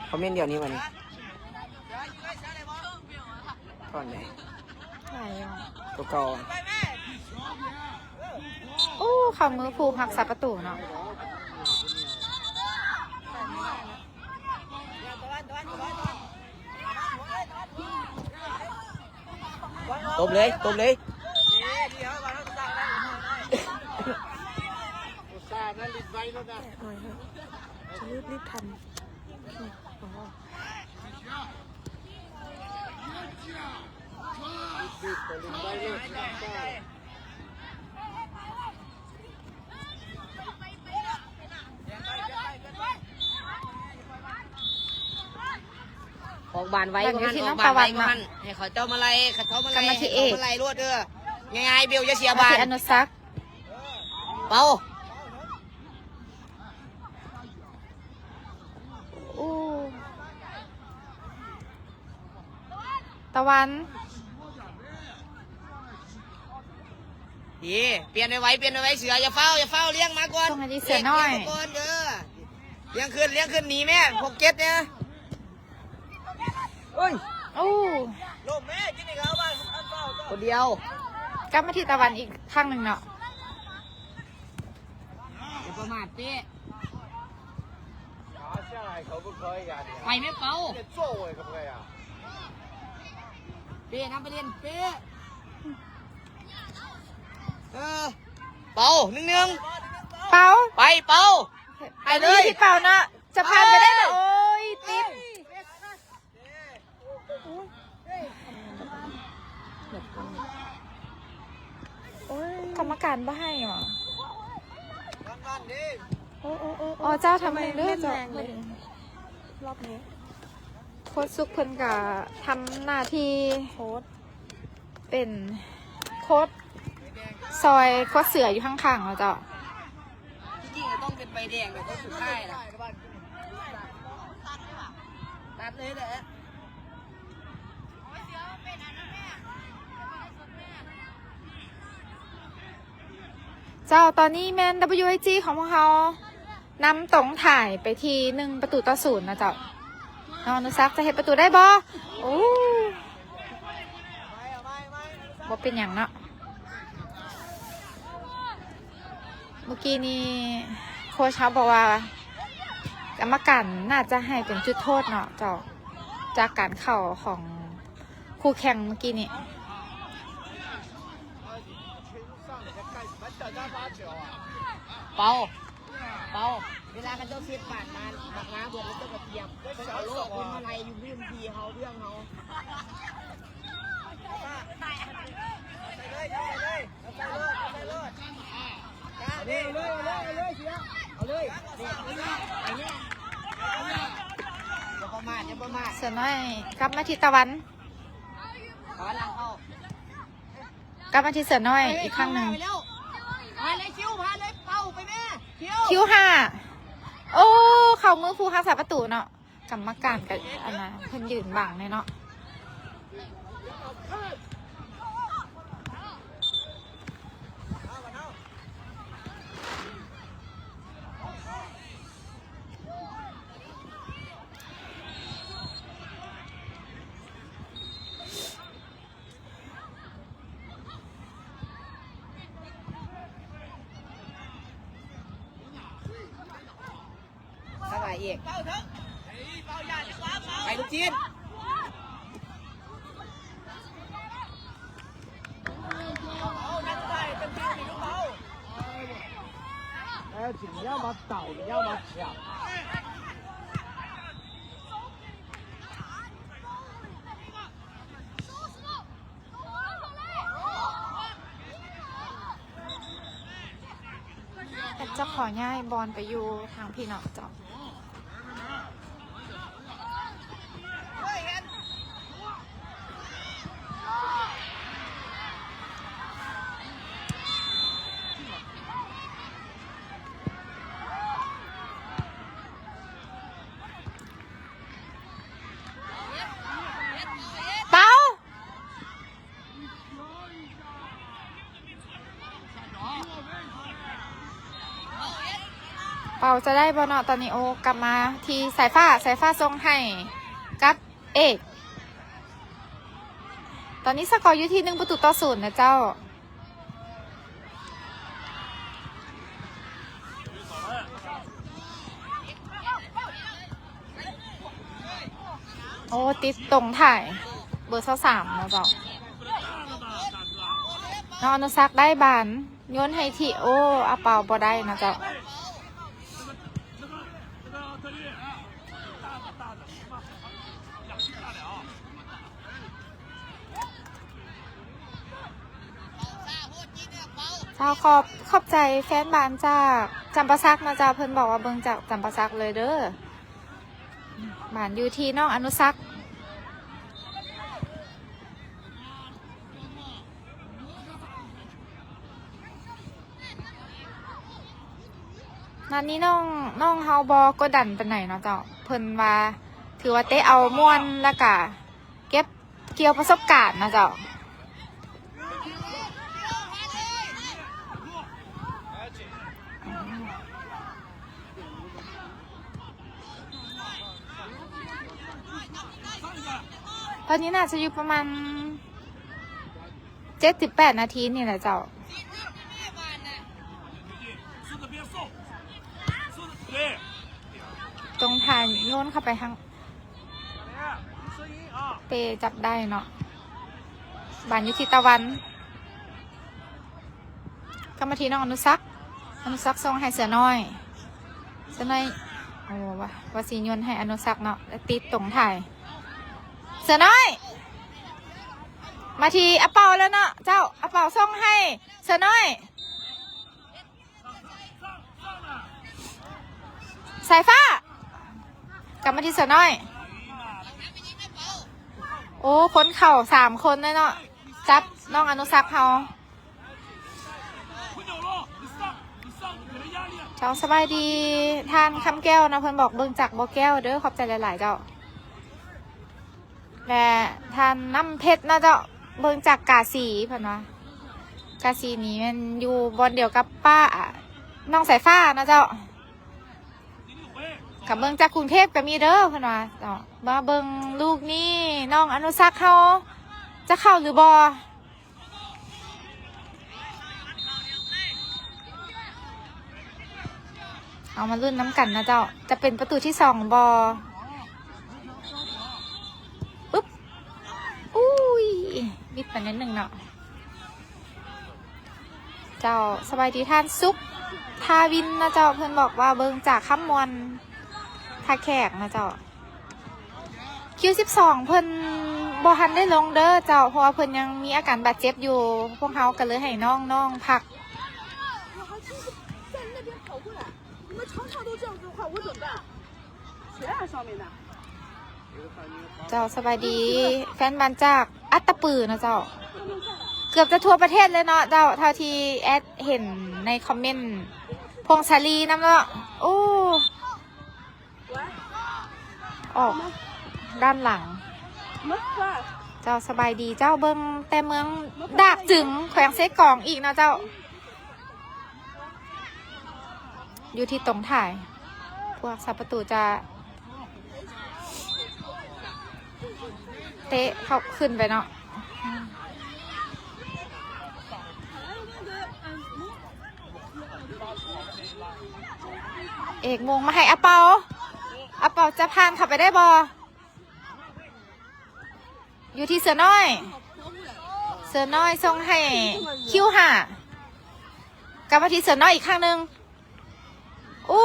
ຄອມເມັນດຽວນີ້ບາດນີ້ ຖອນໃດ ຫຼາຍຢູ່ ຕົວເກົ່າ. ໂອ້ ເຂົ້າມືຜູ້ຮັກສາປະຕູເນາະ. ຕົບເລີຍ ຕົບເລີຍ. ອຸດສ່ານັ້ນລິດໄວໂລດນະ ແກະໜ້ອຍເຖາະ ຈະລີບໆທັນ. ໂອ້ໂຫ ລິດໆກໍລິດໄວໂລດນະ. ອອກບານໄວກວ່າຫັ້ນ ອອກບານໄວກວ່າຫັ້ນ ໃຫ້ເຂົາເຈົ້າມາໄລ່ ເຂົາເຈົ້າມາໄລ່ ໃຫ້ເຂົາມາໄລ່ໂລດເດີ. ງ່າຍໆ ເບວ ຢ່າເສຍບານ. ອະນຸສັກ ເປົ່າ. ໂອ້ ຕາວັນ ເອີ ປ່ຽນໄວໆ ປ່ຽນໄວໆ ເສືອ ຢ່າຟ້າວ ຢ່າຟ້າວ ລ້ຽງມາກ່ອນ ສົ່ງໃຫ້ເສືອນ້ອຍ ລ້ຽງມາກ່ອນເດີ ລ້ຽງຂຶ້ນ ລ້ຽງຂຶ້ນ ໜີແມ່ ຫົກເຈັດ ເນີ. ໂອ້ຍ ໂອ້ ລົມແມ່ ກິນອີກແລ້ວ ຄົນດຽວ. ກັບມາທີ່ຕາວັນອີກຄັ້ງໜຶ່ງເນາະ. ຢ່າປະໝາດເປ້ ໄປແມ່ເປົາ ເປ້ນຳໄປຫຼິ້ນເປ້. ເອີ ເປົາ ໜຶ່ງໜຶ່ງ ເປົາ ໄປເປົາ ໃຫ້ເລີຍ ທີ່ເປົານະ ຈະຜ່ານໄປໄດ້ເນາະ. ໂອ້ຍ ຕິດ. ໂອ້ຍ ກຳມະການບໍ່ໃຫ້ຫວາ? ອໍ ເຈົ້າທຳເອງເດີ ເຈົ້າ. ຮອບນີ້ໂຄດສຸກເພິ່ນກະທຳໜ້າທີ່ໂຄດ ເປັນໂຄດ ຊອຍໂຄດເສືອຢູ່ຂ້າງໆ ເນາະເຈົ້າ. ທີ່ຈິງກໍຕ້ອງເປັນໃບແດງແບບຄົນສຸດທ້າຍນະ ຕັດເລີຍແຫຼະ. ເຈົ້າ ຕອນນີ້ແມ່ນ ດັບເບິນຢູໄອຈີ ຂອງພວກເຮົາ ນຳຕົງຖ່າຍໄປທີ່ໜຶ່ງປະຕູຕໍ່ສູນນະເຈົ້າ. ນ້ອງອະນຸສັກຈະເຮັດປະຕູໄດ້ບໍ່? ໂອ້ ບໍ່ເປັນຫຍັງເນາະ. ເມື່ອກີ້ນີ້ໂຄດເຮົາບອກວ່າ ກຳມະການໜ້າຈະໃຫ້ເປັນຈຸດໂທດເນາະເຈົ້າ ຈາກການເຂົ້າຂອງຄູ່ແຂ່ງເມື່ອກີ້ນີ້. ເປົາ ເປົາ ເວລາເຂົາເຈົ້າເຊັດບາດມາ ບັກງາບວກເຂົາເຈົ້າກະຕຽມ ເຂົາເອົາໂລດເພິ່ນມາໄລ່ຢູ່ພື້ນທີ່ເຮົາ ເລື່ອງເຮົາ. ໃສ່ເລີຍ ໃສ່ເລີຍ ໃສ່ໂລດ ໃສ່ໂລດ. ເລີຍ ເອົາເລີຍ ເອົາເລີຍ ເອົາເລີຍ ຢ່າປະໝາດ ຢ່າປະໝາດ ເສືອນ້ອຍກັບມາທີ່ຕາວັນ ຖອຍຫຼັງເຂົ້າ ກັບມາທີ່ເສືອນ້ອຍອີກຄັ້ງໜຶ່ງ ເອົາເລີຍ ເອົາເລີຍ ຄິວ ຜ່ານເລີຍ ເປົ້າໄປແມ່ ຄິວ ຄິວຫ້າ ໂອ້ ເຂົ້າມືຜູ້ຮັກສາປະຕູເນາະ. ກຳມະການກໍອັນນະ ເພິ່ນຢືນບັງແດ່ເນາະ. ສະບາຍອີກ ໄປລູກຈີນ 哎，你要么倒，你要么抢。 ແອັດຈະຂໍຍ້າຍບອນໄປຢູ່ທາງພີ້ເນາະເຈົ້າ. ເປົາ ເປົາຈະໄດ້ບໍ່ເນາະ? ຕອນນີ້ ໂອ ກັບມາທີ່ສາຍຟ້າ, ສາຍຟ້າສົ່ງໃຫ້ກັບເອກ. ຕອນນີ້ສະກໍຢູ່ທີ່ໜຶ່ງປະຕູຕໍ່ສູນນະເຈົ້າ. ໂອ້ ຕິດຕົງຖ່າຍ ເບີຊາວສາມເນາະເຈົ້າ. ນ້ອງອະນຸສັກໄດ້ບານ ໂຍນໃຫ້ທີໂອ ອາເປົາບໍ່ໄດ້ເນາະເຈົ້າ. ເຈົ້າ ຂອບ ຂອບໃຈແຟນບານຈາກຈຳປາສັກເນາະເຈົ້າ. ເພິ່ນບອກວ່າເບິ່ງຈາກຈຳປາສັກເລີຍເດີ. ບານຢູ່ທີ່ນ້ອງອະນຸສັກ. ນັດນີ້ນ້ອງ ນ້ອງເຮົາບໍ່ກົດດັນປານໃດເນາະເຈົ້າ. ເພິ່ນວ່າຖືວ່າເຕະເອົາມ່ວນ ແລ້ວກະເກັບກ່ຽວປະສົບການເນາະເຈົ້າ. ຕອນນີ້ໜ້າຈະຢູ່ປະມານ ເຈັດສິບແປດນາທີນີ້ແຫຼະເຈົ້າ. ຕົງທ່າໂຍນເຂົ້າໄປທາງ ເປຈັບໄດ້ເນາະ. ບານຢູ່ທີ່ຕາວັນ ກັບມາທີ່ນ້ອງອະນຸສັກ. ອະນຸສັກສົ່ງໃຫ້ເສືອນ້ອຍ. ເສືອນ້ອຍ ໂອ້ ວ່າ ວ່າຊິໂຍນໃຫ້ອະນຸສັກເນາະ ແລະ ຕິດຕົງຖ່າຍ. ເສືອນ້ອຍ ມາທີ່ອາເປົາແລ້ວເນາະເຈົ້າ. ອາເປົາສົ່ງໃຫ້ເສືອນ້ອຍ. ສາຍຟ້າ ກັບມາທີ່ເສືອນ້ອຍ. ໂອ້ ຄົນເຂົ້າສາມຄົນເລີຍເນາະ ຈັບນ້ອງອະນຸສັກເຮົາ. ເຈົ້າ ສະບາຍດີທ່ານຄຳແກ້ວເນາະ. ເພິ່ນບອກເບິ່ງຈາກບໍ່ແກ້ວເດີ. ຂອບໃຈຫຼາຍໆເຈົ້າ. ແລະ ທ່ານນ້ຳເພັດເນາະເຈົ້າ ເບິ່ງຈາກກາສີ ເພິ່ນວ່າ ກາສີນີ້ແມ່ນຢູ່ບ່ອນດຽວກັບປ້າ ນ້ອງສາຍຟ້າເນາະເຈົ້າ. ກະເບິ່ງຈາກກຸງເທບກະມີເດີ ເພິ່ນວ່າເນາະ. ມາເບິ່ງລູກນີ້ ນ້ອງອະນຸສັກເຮົາຈະເຂົ້າຫຼືບໍ່? ເອົາມາລຸ້ນນຳກັນນະເຈົ້າ ຈະເປັນປະຕູທີສອງບໍ່? ປຶບ ອຸ້ຍ ບິດໄປໜ້ອຍໜຶ່ງເນາະ. ເຈົ້າ ສະບາຍດີທ່ານສຸກທາວິນນະເຈົ້າ. ເພິ່ນບອກວ່າເບິ່ງຈາກຄຳມ່ວນທ່າແຂກນະເຈົ້າ. ຄິວສິບສອງ ເພິ່ນບໍ່ທັນໄດ້ລົງເດີເຈົ້າ ເພາະວ່າເພິ່ນຍັງມີອາການບາດເຈັບຢູ່. ພວກເຮົາກໍເລີຍໃຫ້ນ້ອງໆພັກ.这样子的话，我怎么办？谁啊，上面的？ ເຈົ້າ ສະບາຍດີ ແຟນບານຈາກອັດຕະປືເນາະເຈົ້າ ເກືອບຈະທົ່ວປະເທດເລີຍເນາະເຈົ້າ ເທົ່າທີ່ແອດເຫັນໃນຄອມເມັນ ພົງສາລີນຳເນາະ ໂອ້ ອອກດ້ານຫຼັງ ເຈົ້າ ສະບາຍດີເຈົ້າ ເບິ່ງແຕ່ເມືອງດາກຈຶງ ແຂວງເຊກອງອີກເນາະເຈົ້າ. ຢູ່ທີ່ຕົງຖ່າຍ ພວກສາປະຕູຈະເຕະເຂົ້າຂຶ້ນໄປເນາະ ເອກໂມງມາໃຫ້ອາເປົາ ອາເປົາຈະຜ່ານເຂົ້າໄປໄດ້ບໍ່? ຢູ່ທີ່ເສືອນ້ອຍ ເສືອນ້ອຍສົ່ງໃຫ້ຄິວຫ້າ ກັບມາທີ່ເສືອນ້ອຍອີກຄັ້ງໜຶ່ງ ໂອ້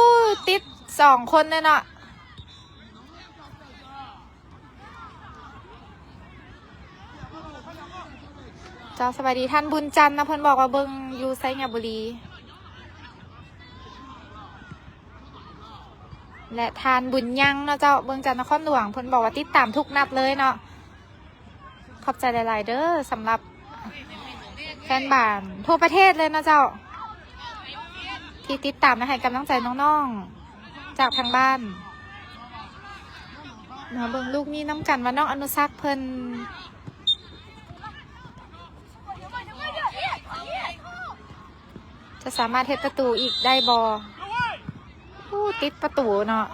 ຕິດສອງຄົນເລີຍເນາະ ເຈົ້າ ສະບາຍດີ ທ່ານບຸນຈັນນະ ເພິ່ນບອກວ່າເບິ່ງຢູ່ໄຊຍະບູລີ. ແລະ ທ່ານບຸນຍັງເນາະເຈົ້າ ເບິ່ງຈາກນະຄອນຫຼວງ ເພິ່ນບອກວ່າຕິດຕາມທຸກນັດເລີຍເນາະ ຂອບໃຈຫຼາຍໆເດີ ສຳລັບແຟນບານທົ່ວປະເທດເລີຍເນາະເຈົ້າ ທີ່ຕິດຕາມ ແລະ ໃຫ້ກຳລັງໃຈນ້ອງໆ ຈາກທາງບ້ານ ມາເບິ່ງລູກນີ້ນຳກັນວ່ານ້ອງອະນຸສັກເພິ່ນ ຈະສາມາດເຮັດປະຕູອີກໄດ້ບໍ່? ໂອ້ ຕິດປະຕູເນາະ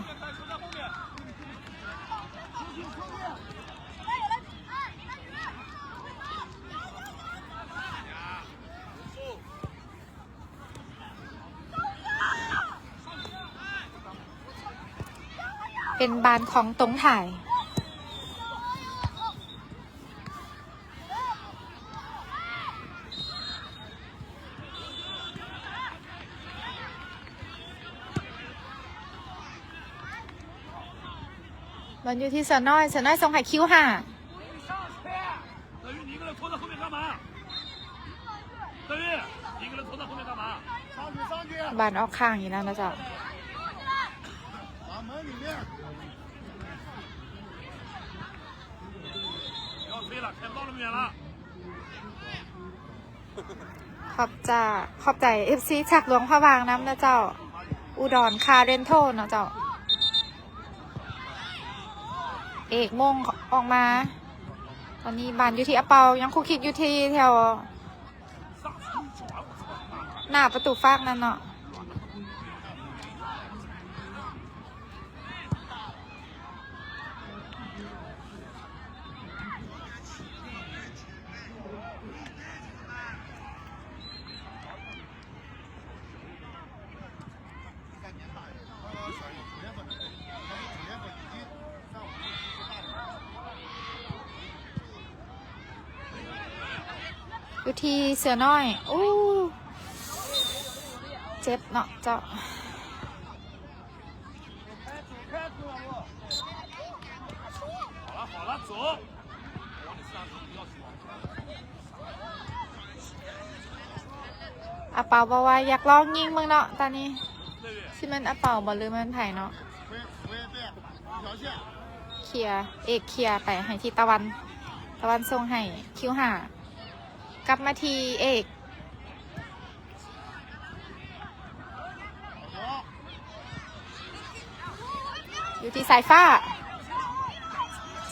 ເປັນບານຂອງຕົງຖ່າຍ. ບອນຢູ່ທີ່ເສືອນ້ອຍ ເສືອນ້ອຍສົ່ງໃຫ້ຄິວຫ້າ 大鱼，你一个人拖在后面干嘛？大鱼，你一个人拖在后面干嘛？上去，上去！ ບານອອກຂ້າງອີກແລ້ວນະເຈົ້າ. 往门里面。不要飞了，看不到那么远了。 ຂອບຈະ ຂອບໃຈເອັຟຊີຈາກຫຼວງພະບາງນຳນະເຈົ້າ ອຸດອນຄາເຣນໂທນເນາະເຈົ້າ. ເອກໂມງອອກມາ ຕອນນີ້ບານຢູ່ທີ່ອາເປົາ ຍັງຄຸກຄິກຢູ່ທີ່ແຖວໜ້າປະຕູຟາກນັ້ນເນາະ. ຢູ່ທີ່ເສືອນ້ອຍ ໂອ້ ເຈັບເນາະເຈົ້າ. ອາເປົາບອກວ່າຢາກລອງຍິງເບິ່ງເນາະ ຕອນນີ້ ຊິແມ່ນອາເປົາບໍ່ ຫຼືແມ່ນໃຜເນາະ. ເຄຍ ເອກເຄຍໄປໃຫ້ທີ່ຕາວັນ ຕາວັນສົ່ງໃຫ້ຄິວຫ້າ ກັບມາທີ່ເອກ ຢູ່ທີ່ສາຍຟ້າ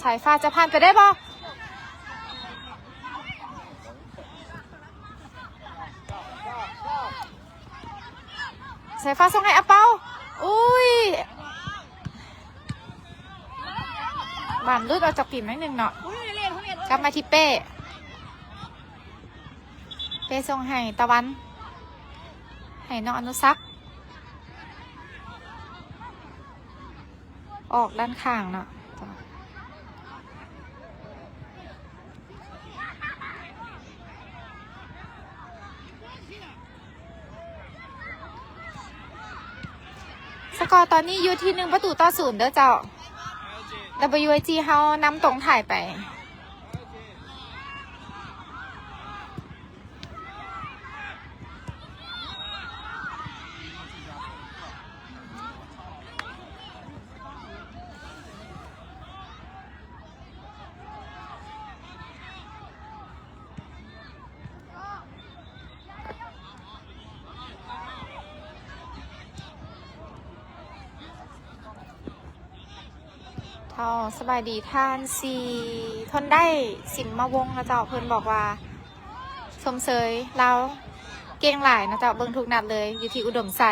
ສາຍຟ້າຈະຜ່ານໄປໄດ້ບໍ່? ສາຍຟ້າສົ່ງໃຫ້ອາເປົາ ອຸ້ຍ ບານຫຼຸດອອກຈາກຕີນໜ້ອຍໜຶ່ງເນາະ ກັບມາທີ່ເປ້ ເປ້ສົ່ງໃຫ້ຕາວັນ ໃຫ້ນ້ອງອະນຸສັກ ອອກດ້ານຂ້າງເນາະ. ສະກໍຕອນນີ້ຢູ່ທີ່ໜຶ່ງປະຕູຕໍ່ສູນເດີເຈົ້າ. ດັບເບິນຢູໄອຈີເຮົານຳຕົງຖ່າຍໄປ. ເຈົ້າ ສະບາຍດີທ່ານ ສີທົນໄດ້ ສິມມະວົງນະເຈົ້າ. ເພິ່ນບອກວ່າຊົມເຊີຍລາວເກັ່ງຫຼາຍນະເຈົ້າ, ເບິ່ງທຸກນັດເລີຍ ຢູ່ທີ່ອຸດົມໄຊ.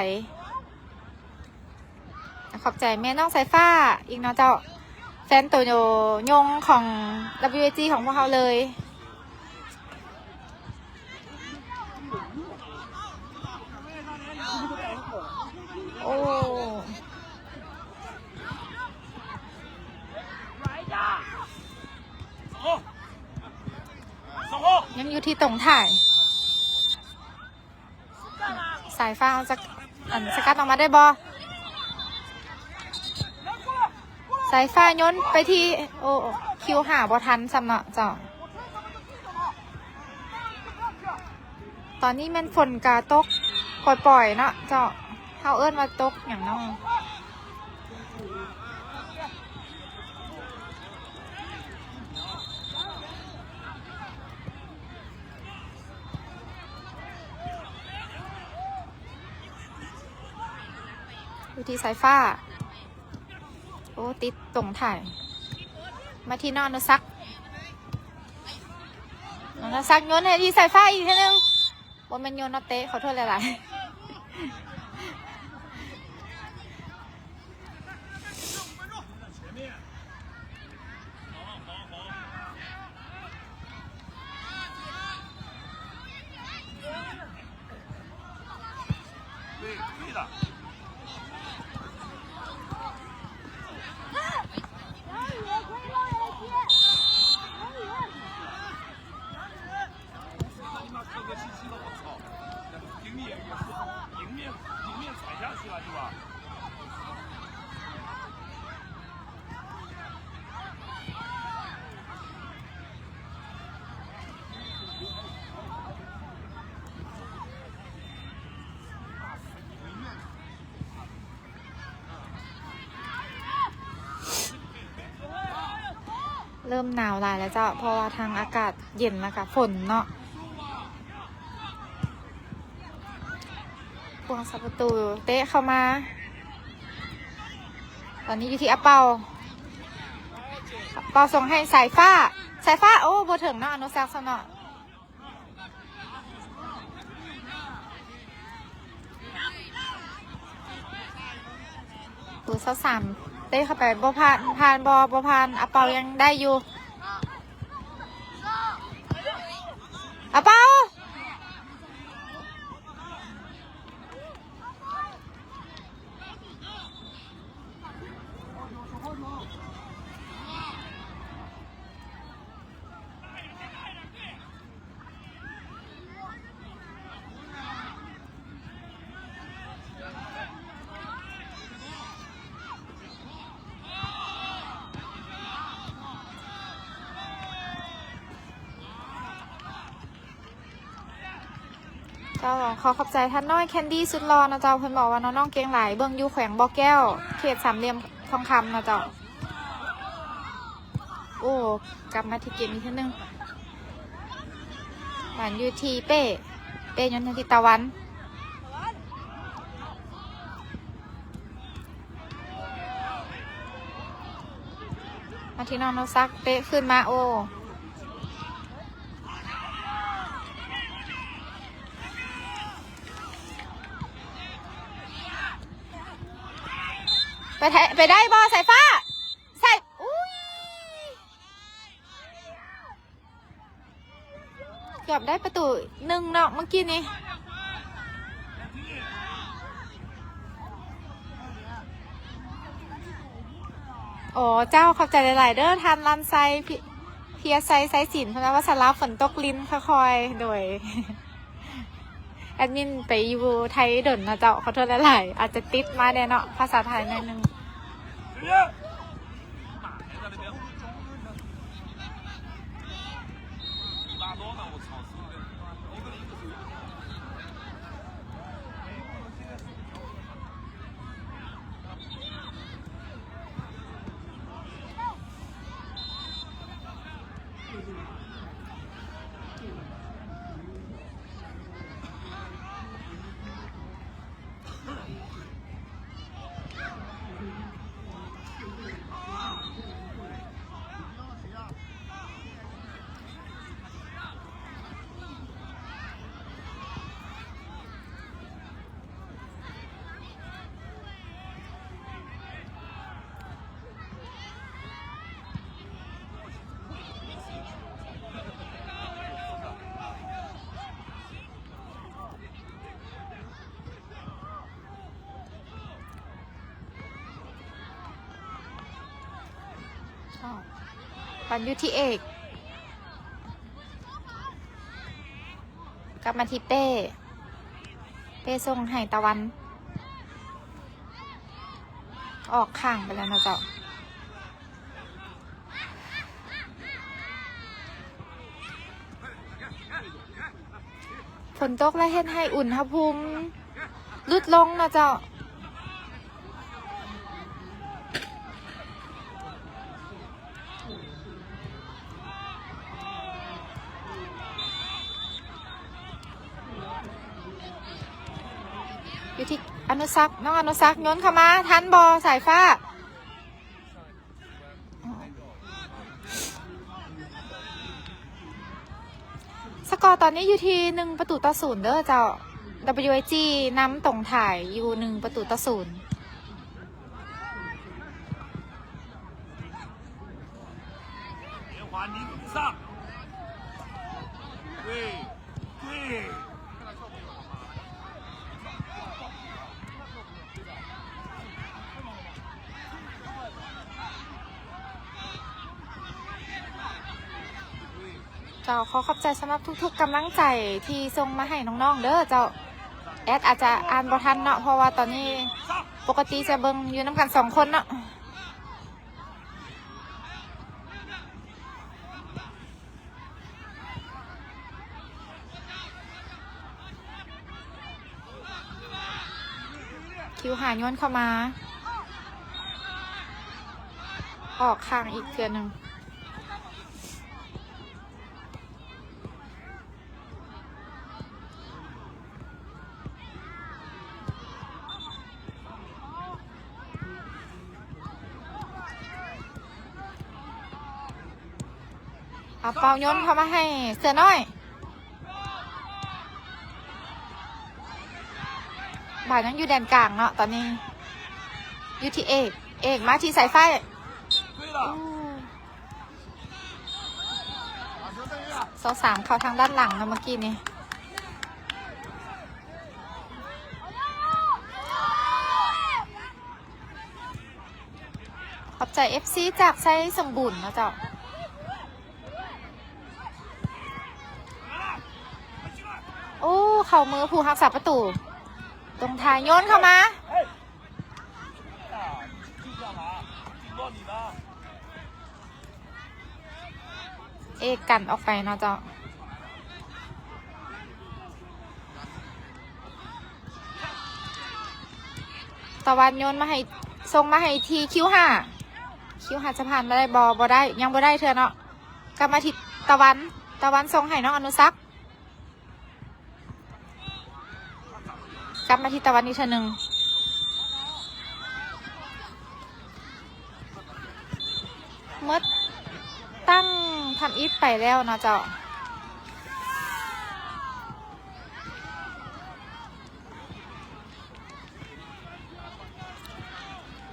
ຂອບໃຈແມ່ນ້ອງສາຍຟ້າອີກເນາະເຈົ້າ, ແຟນໂຕຍົງຂອງ ດັບເບິນຢູເອຈີ ຂອງພວກເຮົາເລີຍ. ໂອ້ ຍັງຢູ່ທີ່ຕົງຖ່າຍ. ສາຍຟ້າເອົາຈັກ ອັນ ສະກັດອອກມາໄດ້ບໍ່? ສາຍຟ້າໂຍນໄປທີ່ ໂອ້ ຄິວຫາບໍ່ທັນຊ້ຳເນາະເຈົ້າ. ຕອນນີ້ແມ່ນຝົນກະຕົກປ່ອຍໆເນາະເຈົ້າ, ເຮົາເອີ້ນວ່າຕົກຫຍັງເນາະ? ຢູ່ທີ່ສາຍຟ້າ. ໂອ້ ຕິດຕົງຖ່າຍ ມາທີ່ນ້ອງອະນຸສັກ, ນ້ອງອະນຸສັກໂຍນໃຫ້ທີ່ສາຍຟ້າອີກເທື່ອໜຶ່ງ. ບໍ່ແມ່ນໂຍນເນາະ ເຕະ, ຂໍໂທດຫຼາຍໆ. ເລີ່ມໜາວຫຼາຍແລ້ວເຈົ້າ, ເພາະວ່າທາງອາກາດເຢັນ ແລ້ວກະຝົນເນາະ. ພວງສາປະຕູເຕະເຂົ້າມາ, ຕອນນີ້ຢູ່ທີ່ອາເປົາ, ອາເປົາສົ່ງໃຫ້ສາຍຟ້າ, ສາຍຟ້າ ໂອ້ ບໍ່ເຖິງເນາະ ອະນຸສັກຊະເນາະ. ເບີຊາວສາມ ເຕະເຂົ້າໄປ ບໍ່ຜ່ານ, ຜ່ານບໍ່? ບໍ່ຜ່ານ, ອາເປົາຍັງໄດ້ຢູ່, ອາເປົາ. ເຈົ້າ ຂໍຂອບໃຈທ່ານນ້ອຍແຄນດີ້ສຸດຫຼໍ່ນະເຈົ້າ, ເພິ່ນບອກວ່ານ້ອງໆເກັ່ງຫຼາຍ, ເບິ່ງຢູ່ແຂວງບໍ່ແກ້ວ ເຂດສາມຫຼ່ຽມທອງຄຳນະເຈົ້າ. ໂອ້ ກັບມາທີ່ເກມອີກເທື່ອໜຶ່ງ, ບານຢູ່ທີ່ເປ້, ເປ້ໂຍນໃຫ້ທິດຕາວັນ, ມາທີ່ນ້ອງນກສັກ, ເຕະຂຶ້ນມາ, ໂອ້ ໄປໄທ ໄປໄດ້ບໍ່? ສາຍຟ້າ ໃສ່ ອຸ້ຍ ເກືອບໄດ້ປະຕູໜຶ່ງເນາະ ເມື່ອກີ້ນີ້. ໂອ້ ເຈົ້າ ຂອບໃຈຫຼາຍໆເດີ້ ທ່ານລັນໄຊ ເພຍໄຊ ໄຊສິນ, ເພິ່ນວ່າ ສາລາຝົນຕົກລິນຄ່ອຍໆ. ໂດຍ ແອດມິນໄປຢູ່ໄທດົນນະເຈົ້າ, ຂໍໂທດຫຼາຍໆ ອາດຈະຕິດມາແດ່ເນາະ ພາສາໄທໜ້ອຍໜຶ່ງ. ບານຢູ່ທີ່ເອກ ກັບມາທີ່ເປ້ ເປ້ສົ່ງໃຫ້ຕາວັນ ອອກຂ້າງໄປແລ້ວເນາະເຈົ້າ. ຝົນຕົກ ແລະ ເຮັດໃຫ້ອຸນຫະພູມຫຼຸດລົງເນາະເຈົ້າ. ຢູ່ທີ່ອະນຸສັກ ນ້ອງອະນຸສັກໂຍນເຂົ້າມາ ທັນບໍ່ ສາຍຟ້າ? ສະກໍຕອນນີ້ຢູ່ທີ່ໜຶ່ງປະຕູຕໍ່ສູນເດີເຈົ້າ. ດັບເບິນຢູເອສຈີ ນຳຕົງທ້າຍຢູ່ໜຶ່ງປະຕູຕໍ່ສູນ. ເຈົ້າ ຂໍຂອບໃຈສຳລັບທຸກໆກຳລັງໃຈທີ່ສົ່ງມາໃຫ້ນ້ອງໆເດີເຈົ້າ. ແອດອາດຈະອ່ານບໍ່ທັນເນາະ ເພາະວ່າຕອນນີ້ປົກກະຕິຈະເບິ່ງຢູ່ນຳກັນສອງຄົນເນາະ. ຄິວຫ້າໂຍນເຂົ້າມາ ອອກຂ້າງອີກເທື່ອໜຶ່ງ. ເອົາເປົາໂຍນເຂົ້າມາໃຫ້ເສືອນ້ອຍ. ບານຍັງຢູ່ແດນກາງເນາະ ຕອນນີ້ຢູ່ທີ່ເອກ ເອກມາທີ່ສາຍໄຟ. ໂອ້ ຊາວສາມເຂົ້າທາງດ້ານຫຼັງເນາະ ເມື່ອກີ້ນີ້. ຂອບໃຈເອັຟຊີຈາກໄຊສົມບູນເນາະເຈົ້າ. ໂອ້ ເຂົ້າມືຜູ້ຮັກສາປະຕູ ຕົງທ້າຍໂຍນເຂົ້າມາ. ເອກກັນອອກໄປເນາະເຈົ້າ. ຕາວັນໂຍນມາໃຫ້ ສົ່ງມາໃຫ້ທີ່ຄິວຫ້າ ຄິວຫ້າຈະຜ່ານມາໄດ້ບໍ່? ບໍ່ໄດ້ ຍັງບໍ່ໄດ້ເທື່ອເນາະ. ກັບມາທີ່ຕາວັນ ຕາວັນສົ່ງໃຫ້ນ້ອງອະນຸສັກ. ກັບມາທີ່ຕາວັນອີກເທື່ອໜຶ່ງ. ໝົດຕັ້ງທຳອິດໄປແລ້ວເນາະເຈົ້າ.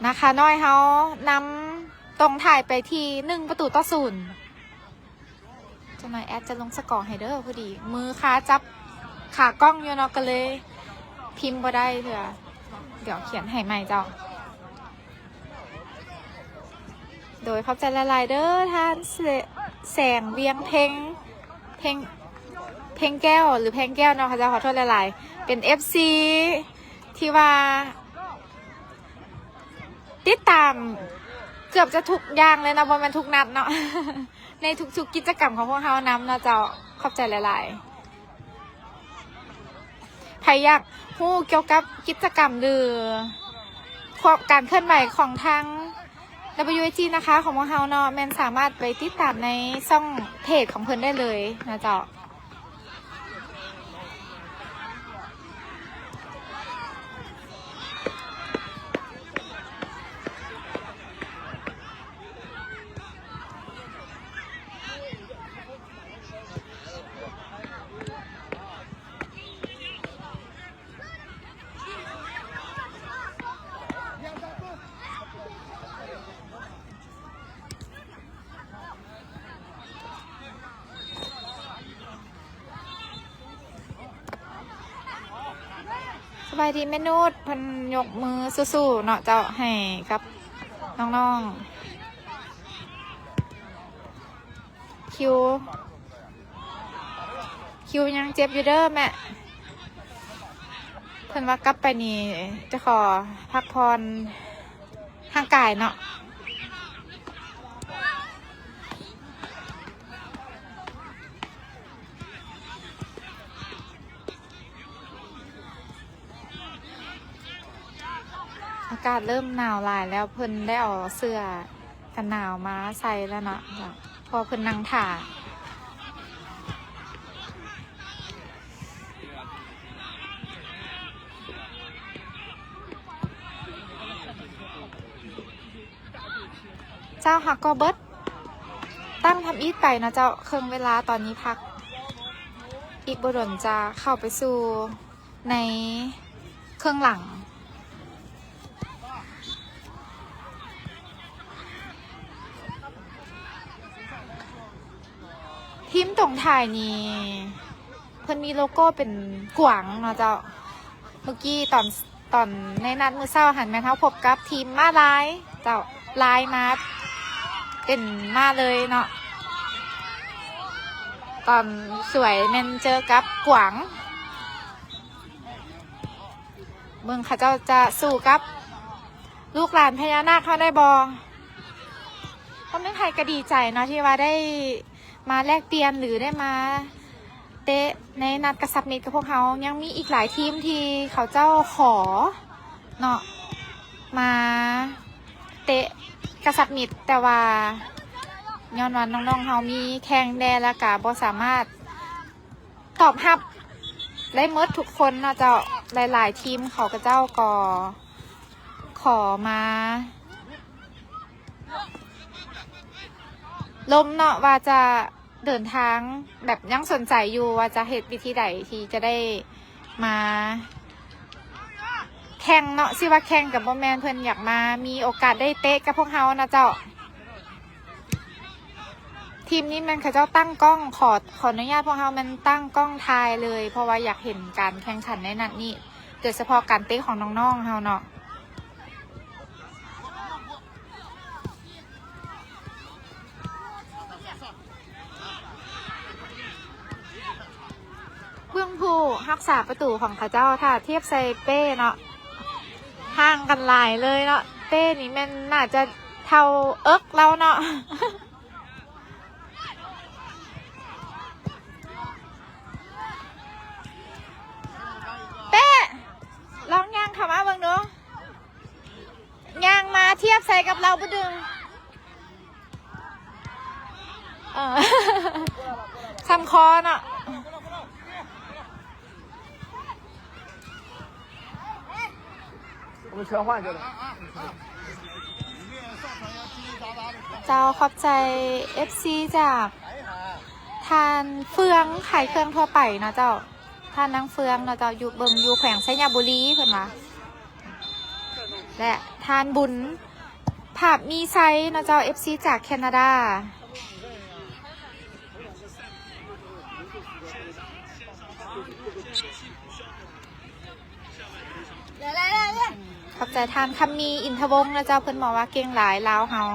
ນາຄານ້ອຍເຮົານຳຕົງທ້າຍໄປທີ່ໜຶ່ງປະຕູຕໍ່ສູນ. ຈັກໜ້ອຍແອດຈະລົງສະກໍໃຫ້ເດີ. ພໍດີມືຄາຈັບຂາກ້ອງຢູ່ເນາະ ກໍເລີຍພິມບໍ່ໄດ້ເທື່ອ. ດຽວຂຽນໃຫ້ໃໝ່ເຈົ້າ. ໂດຍຂອບໃຈຫຼາຍໆເດີ ທ່ານ ແສງວຽງເພັງ ເພັງ ເພັງແກ້ວ ຫຼື ເພັງແກ້ວເນາະ ເຂົາເຈົ້າ ຂໍໂທດຫຼາຍໆ. ເປັນເອັຟຊີທີ່ວ່າ ຕິດຕາມເກືອບຈະທຸກຢ່າງເລີຍເນາະ ບໍ່ແມ່ນທຸກນັດເນາະ ໃນທຸກໆກິດຈະກຳຂອງພວກເຮົານຳເນາະເຈົ້າ. ຂອບໃຈຫຼາຍໆ. ໃຜຢາກຮູ້ກ່ຽວກັບກິດຈະກຳ ຫຼື ພວກການເຄື່ອນໄຫວຂອງທາງ ດັບເບິນຢູເອສຈີ ນາຄາ ຂອງພວກເຮົາເນາະ ແມ່ນສາມາດໄປຕິດຕາມໃນຊ່ອງເພຈຂອງເພິ່ນໄດ້ເລີຍເນາະເຈົ້າ. ສະບາຍດີແມ່ນູດ ເພິ່ນຍົກມືສູ້ໆເນາະເຈົ້າ ໃຫ້ກັບນ້ອງໆ. ຄິວ ຄິວຍັງເຈັບຢູ່ເດີແມ່. ເພິ່ນວ່າກັບໄປນີ້ຈະຂໍພັກຜ່ອນຮ່າງກາຍເນາະ. ອາກາດເລີ່ມໜາວຫຼາຍແລ້ວ, ເພິ່ນໄດ້ເອົາເສື້ອກັນໜາວມາໃສ່ແລ້ວເນາະ ເພາະເພິ່ນນັ່ງຖ້າ. ເຈົ້າ ຫາກໍເບິດ ຕັ້ງທຳອິດໄປເນາະເຈົ້າ. ເຄິ່ງເວລາຕອນນີ້ພັກ, ອີກບໍ່ດົນຈະເຂົ້າໄປສູ່ໃນເຄິ່ງຫຼັງ. ທີມຕົງທ້າຍນີ້ ເພິ່ນມີໂລໂກ້ເປັນກວາງເນາະເຈົ້າ. ເມື່ອກີ້ຕອນ ຕອນໃນນັດມື້ເຊົ້າຫັ້ນ ແມ່ນເຮົາພົບກັບທີມມ້າລາຍເຈົ້າ, ລາຍມາເປັນມ້າເລີຍເນາະ. ຕອນສວຍແມ່ນເຈີກັບກວາງ. ເບິ່ງເຂົາເຈົ້າຈະສູ້ກັບລູກຫຼານພະຍານາກເຮົາໄດ້ບໍ່? ຄວາມເປັນໄທກໍດີໃຈເນາະ ທີ່ວ່າໄດ້ມາແລກປ່ຽນ ຫຼື ໄດ້ມາເຕະໃນນັດກະຊັບມິດກັບພວກເຮົາ. ຍັງມີອີກຫຼາຍທີມທີ່ເຂົາເຈົ້າຂໍເນາະ ມາເຕະກະຊັບມິດ, ແຕ່ວ່າຍ້ອນວ່ານ້ອງໆເຮົາມີແຂ່ງແດ່ ແລ້ວກະບໍ່ສາມາດ ຕອບຮັບໄດ້ໝົດທຸກຄົນເນາະເຈົ້າ. ຫຼາຍໆທີມເຂົາເຈົ້າກໍຂໍມາລົມເນາະ ວ່າຈະເດີນທາງ ແບບຍັງສົນໃຈຢູ່ວ່າຈະເຮັດວິທີໃດທີ່ຈະໄດ້ມາແຂ່ງເນາະ. ຊິວ່າແຂ່ງກໍບໍ່ແມ່ນ, ເພິ່ນຢາກມາມີໂອກາດໄດ້ເຕະກັບພວກເຮົາເນາະເຈົ້າ. ທີມນີ້ແມ່ນເຂົາເຈົ້າຕັ້ງກ້ອງ, ຂໍ ຂໍອະນຸຍາດພວກເຮົາແມ່ນຕັ້ງກ້ອງຖ່າຍເລີຍ ເພາະວ່າຢາກເຫັນການແຂ່ງຂັນໃນນັດນີ້, ໂດຍສະເພາະການເຕະຂອງນ້ອງໆເຮົາເນາະ. ເບິ່ງຜູ້ຮັກສາປະຕູຂອງເຂົາເຈົ້າ ຖ້າທຽບໃສ່ເປ້ເນາະ ຫ່າງກັນຫຼາຍເລີຍເນາະ. ເປ້ນີ້ແມ່ນໜ້າຈະເທົ່າເອິກລາວເນາະ. ເປ້ ລອງຍ່າງເຂົ້າມາເບິ່ງດູ. ຍ່າງມາທຽບໃສ່ກັບລາວບຶດດຶງ. ເອີ ຊ່ຳຄໍເນາະ. ເຈົ້າ ຂອບໃຈເອັຟຊີຈາກທ່ານເຟືອງ ຂາຍເຄື່ອງທົ່ວໄປເນາະເຈົ້າ. ທ່ານນາງເຟືອງເນາະເຈົ້າ ຢູ່ ເບິ່ງຢູ່ແຂວງໄຊຍະບູລີ ເພິ່ນວ່າ ແລະ ທ່ານບຸນ ພາບມີໄຊເນາະເຈົ້າ ເອັຟຊີຈາກແຄນາດາ. ຂອບໃຈທ່ານຄຳມີ ອິນທະວົງເນາະເຈົ້າ ເພິ່ນບອກວ່າເກັ່ງຫຼາຍລາວເຮົາ.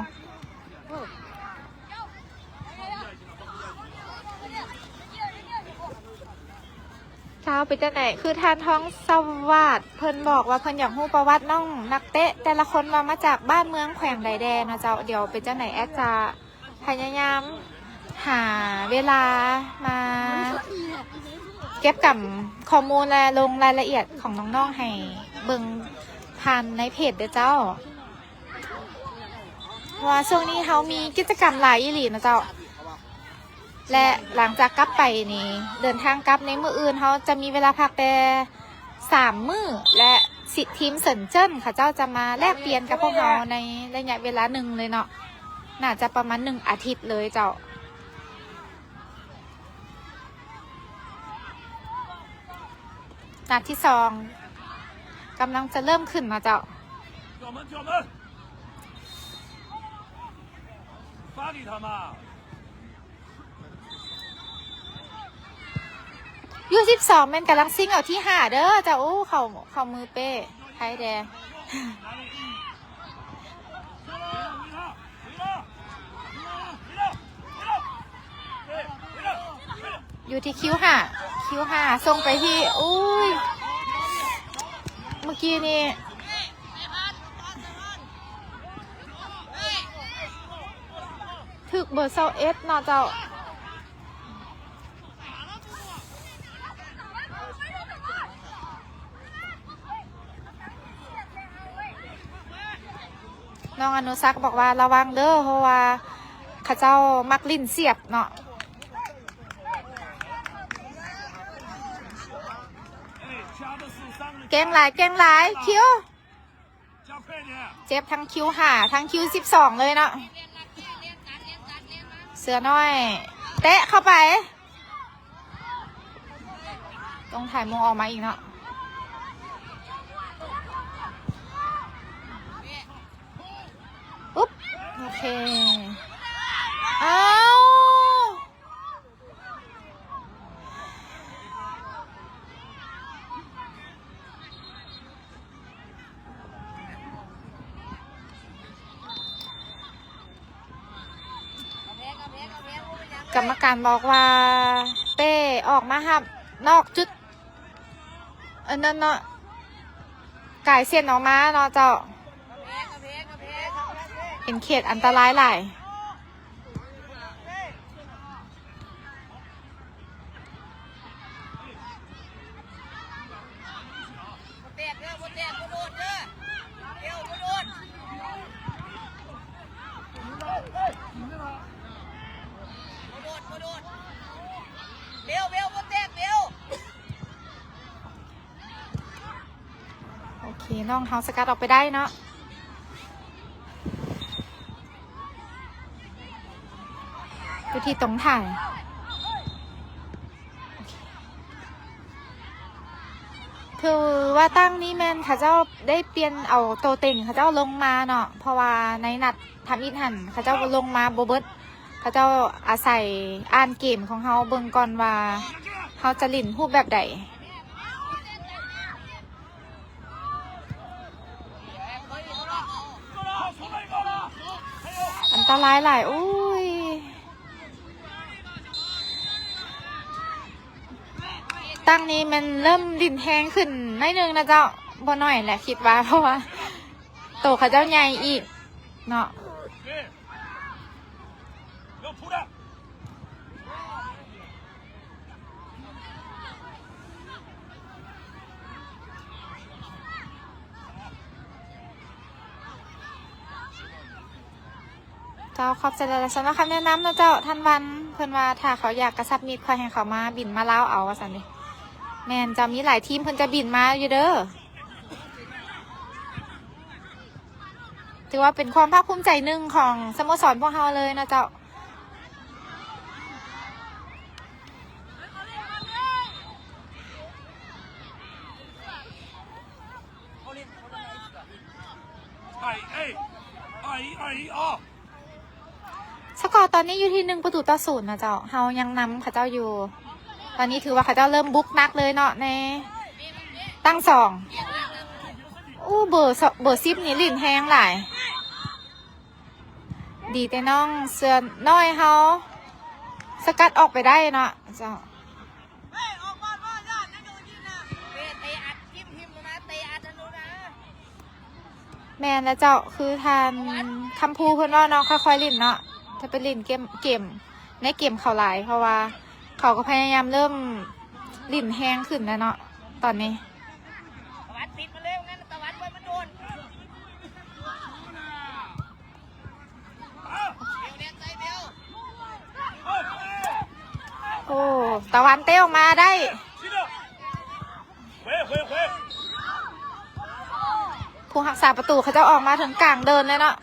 ເຈົ້າ ເປັນຈັ່ງໃດ? ຄືທ່ານທອງສະຫວາດ ເພິ່ນບອກວ່າເພິ່ນຢາກຮູ້ປະຫວັດນ້ອງນັກເຕະແຕ່ລະຄົນ ວ່າມາຈາກບ້ານເມືອງແຂວງໃດແດ່ເນາະເຈົ້າ. ດຽວເປັນຈັ່ງໃດ ແອດຈະພະຍາຍາມຫາເວລາມາເກັບກຳຂໍ້ມູນ ແລະ ລົງລາຍລະອຽດຂອງນ້ອງໆໃຫ້ເບິ່ງຜ່ານໃນເພຈເດີເຈົ້າ. ເພາະວ່າຊ່ວງນີ້ເຮົາມີກິດຈະກຳຫຼາຍອີ່ຫຼີເນາະເຈົ້າ ແລະ ຫຼັງຈາກກັບໄປນີ້ ເດີນທາງກັບໃນມື້ອື່ນ ເຮົາຈະມີເວລາພັກແຕ່ສາມມື້ ແລະ ຊິ ທີມເຊິນເຈິນເຂົາເຈົ້າຈະມາແລກປ່ຽນກັບພວກເຮົາໃນໄລຍະເວລາໜຶ່ງເລີຍເນາະ ໜ້າຈະປະມານໜຶ່ງອາທິດເລີຍເຈົ້າ. ນັດທີສອງກຳລັງຈະເລີ່ມຂຶ້ນເນາະເຈົ້າ. ຢູສິບສອງ ແມ່ນກຳລັງຊິງເອົາທີຫ້າເດີເຈົ້າ. ໂອ້ ເຂົ້າ ເຂົ້າມືເປ້ ໃຜແດ່. ຢູ່ທີ່ຄິວຫ້າ ຄິວຫ້າ ສົ່ງໄປທີ່ ໂອ້ຍ ເມື່ອກີ້ນີ້ ຖືກເບີຊາວເອັດເນາະເຈົ້າ. ນ້ອງອະນຸສັກບອກວ່າ ລະວັງເດີ ເພາະວ່າເຂົາເຈົ້າມັກຫຼິ້ນສຽບເນາະ. ເກັ່ງຫຼາຍ ເກັ່ງຫຼາຍ ຄິວ ເຈັບທັງຄິວຫ້າ ທັງຄິວສິບສອງເລີຍເນາະ. ເສືອນ້ອຍ ເຕະເຂົ້າໄປ ຕ້ອງຖ່າຍມຸມອອກມາອີກເນາະ. ປຸບ ໂອເຄ ເອົ້າ. ກຳມະການບອກວ່າ ເປ້ອອກມາຮັບນອກຈຸດ ອັນນັ້ນເນາະ ກາຍເສັ້ນອອກມາເນາະເຈົ້າ ເປັນເຂດອັນຕະລາຍຫຼາຍ. ໂອເຄ ນ້ອງເຮົາສະກັດອອກໄປໄດ້ເນາະ ຢູ່ທີ່ຕົງຖ່າຍ. ໂອເຄ ຖືວ່າຕັ້ງນີ້ແມ່ນເຂົາເຈົ້າໄດ້ປ່ຽນເອົາໂຕເຕັງເຂົາເຈົ້າລົງມາເນາະ ເພາະວ່າໃນນັດ ທຳອິດຫັ້ນ ເຂົາເຈົ້າບໍ່ລົງມາບໍ່ເບິດ ເຂົາເຈົ້າອາໄສອ່ານເກມຂອງເຮົາເບິ່ງກ່ອນວ່າ ເຮົາຈະຫຼິ້ນຮູບແບບໃດ. ອັນຕະລາຍຫຼາຍ ໂອ້ຍ ຕັ້ງນີ້ແມ່ນເລີ່ມຫຼິ້ນແຮງຂຶ້ນໜ້ອຍໜຶ່ງນະເຈົ້າ ບໍ່ໜ້ອຍແຫຼະ ຄິດວ່າ ເພາະວ່າໂຕເຂົາເຈົ້າໃຫຍ່ອີກເນາະ. ເຈົ້າ ຂອບໃຈຫຼາຍໆ ສຳລັບຄຳແນະນຳເນາະເຈົ້າ ທ່ານວັນ ເພິ່ນວ່າຖ້າເຂົາຢາກກະຊັບມິດ ຂ້ອຍໃຫ້ເຂົາມາບິນມາລາວເອົາ ວ່າຊັ້ນເດ. ແມ່ນເຈົ້າ ມີຫຼາຍທີມເພິ່ນຈະບິນມາຢູ່ເດີ. ຖືວ່າເປັນຄວາມພາກພູມໃຈໜຶ່ງຂອງສະໂມສອນພວກເຮົາເລີຍນະເຈົ້າ. ສະກໍຕອນນີ້ຢູ່ທີ່ໜຶ່ງປະຕູຕໍ່ສູນນະເຈົ້າ. ເຮົາຍັງນຳເຂົາເຈົ້າຢູ່. ຕອນນີ້ຖືວ່າເຂົາເຈົ້າເລີ່ມບຸກໜັກເລີຍເນາະ ໃນຕັ້ງສອງ. ໂອ້ ເບີ ເບີສິບນີ້ຫຼິ້ນແຮງຫຼາຍ. ດີແຕ່ນ້ອງເສືອນ້ອຍເຮົາສະກັດອອກໄປໄດ້ເນາະເຈົ້າ. ແມ່ນແລ້ວເຈົ້າ ຄືທ່ານຄຳພູເພິ່ນເວົ້າເນາະ ຄ່ອຍໆຫຼິ້ນເນາະ ຈະໄປຫຼິ້ນເກມ ເກມ ໃນເກມເຂົາຫຼາຍ ເພາະວ່າເຂົາກໍພະຍາຍາມເລີ່ມຫຼິ້ນແຮງຂຶ້ນແລ້ວເນາະຕອນນີ້. ໂອ້ ຕາວັນເຕະອອກມາໄດ້ ຜູ້ຮັກສາປະຕູເຂົາເຈົ້າອອກມາເຖິງກາງເດີ່ນເລີຍເນາະ.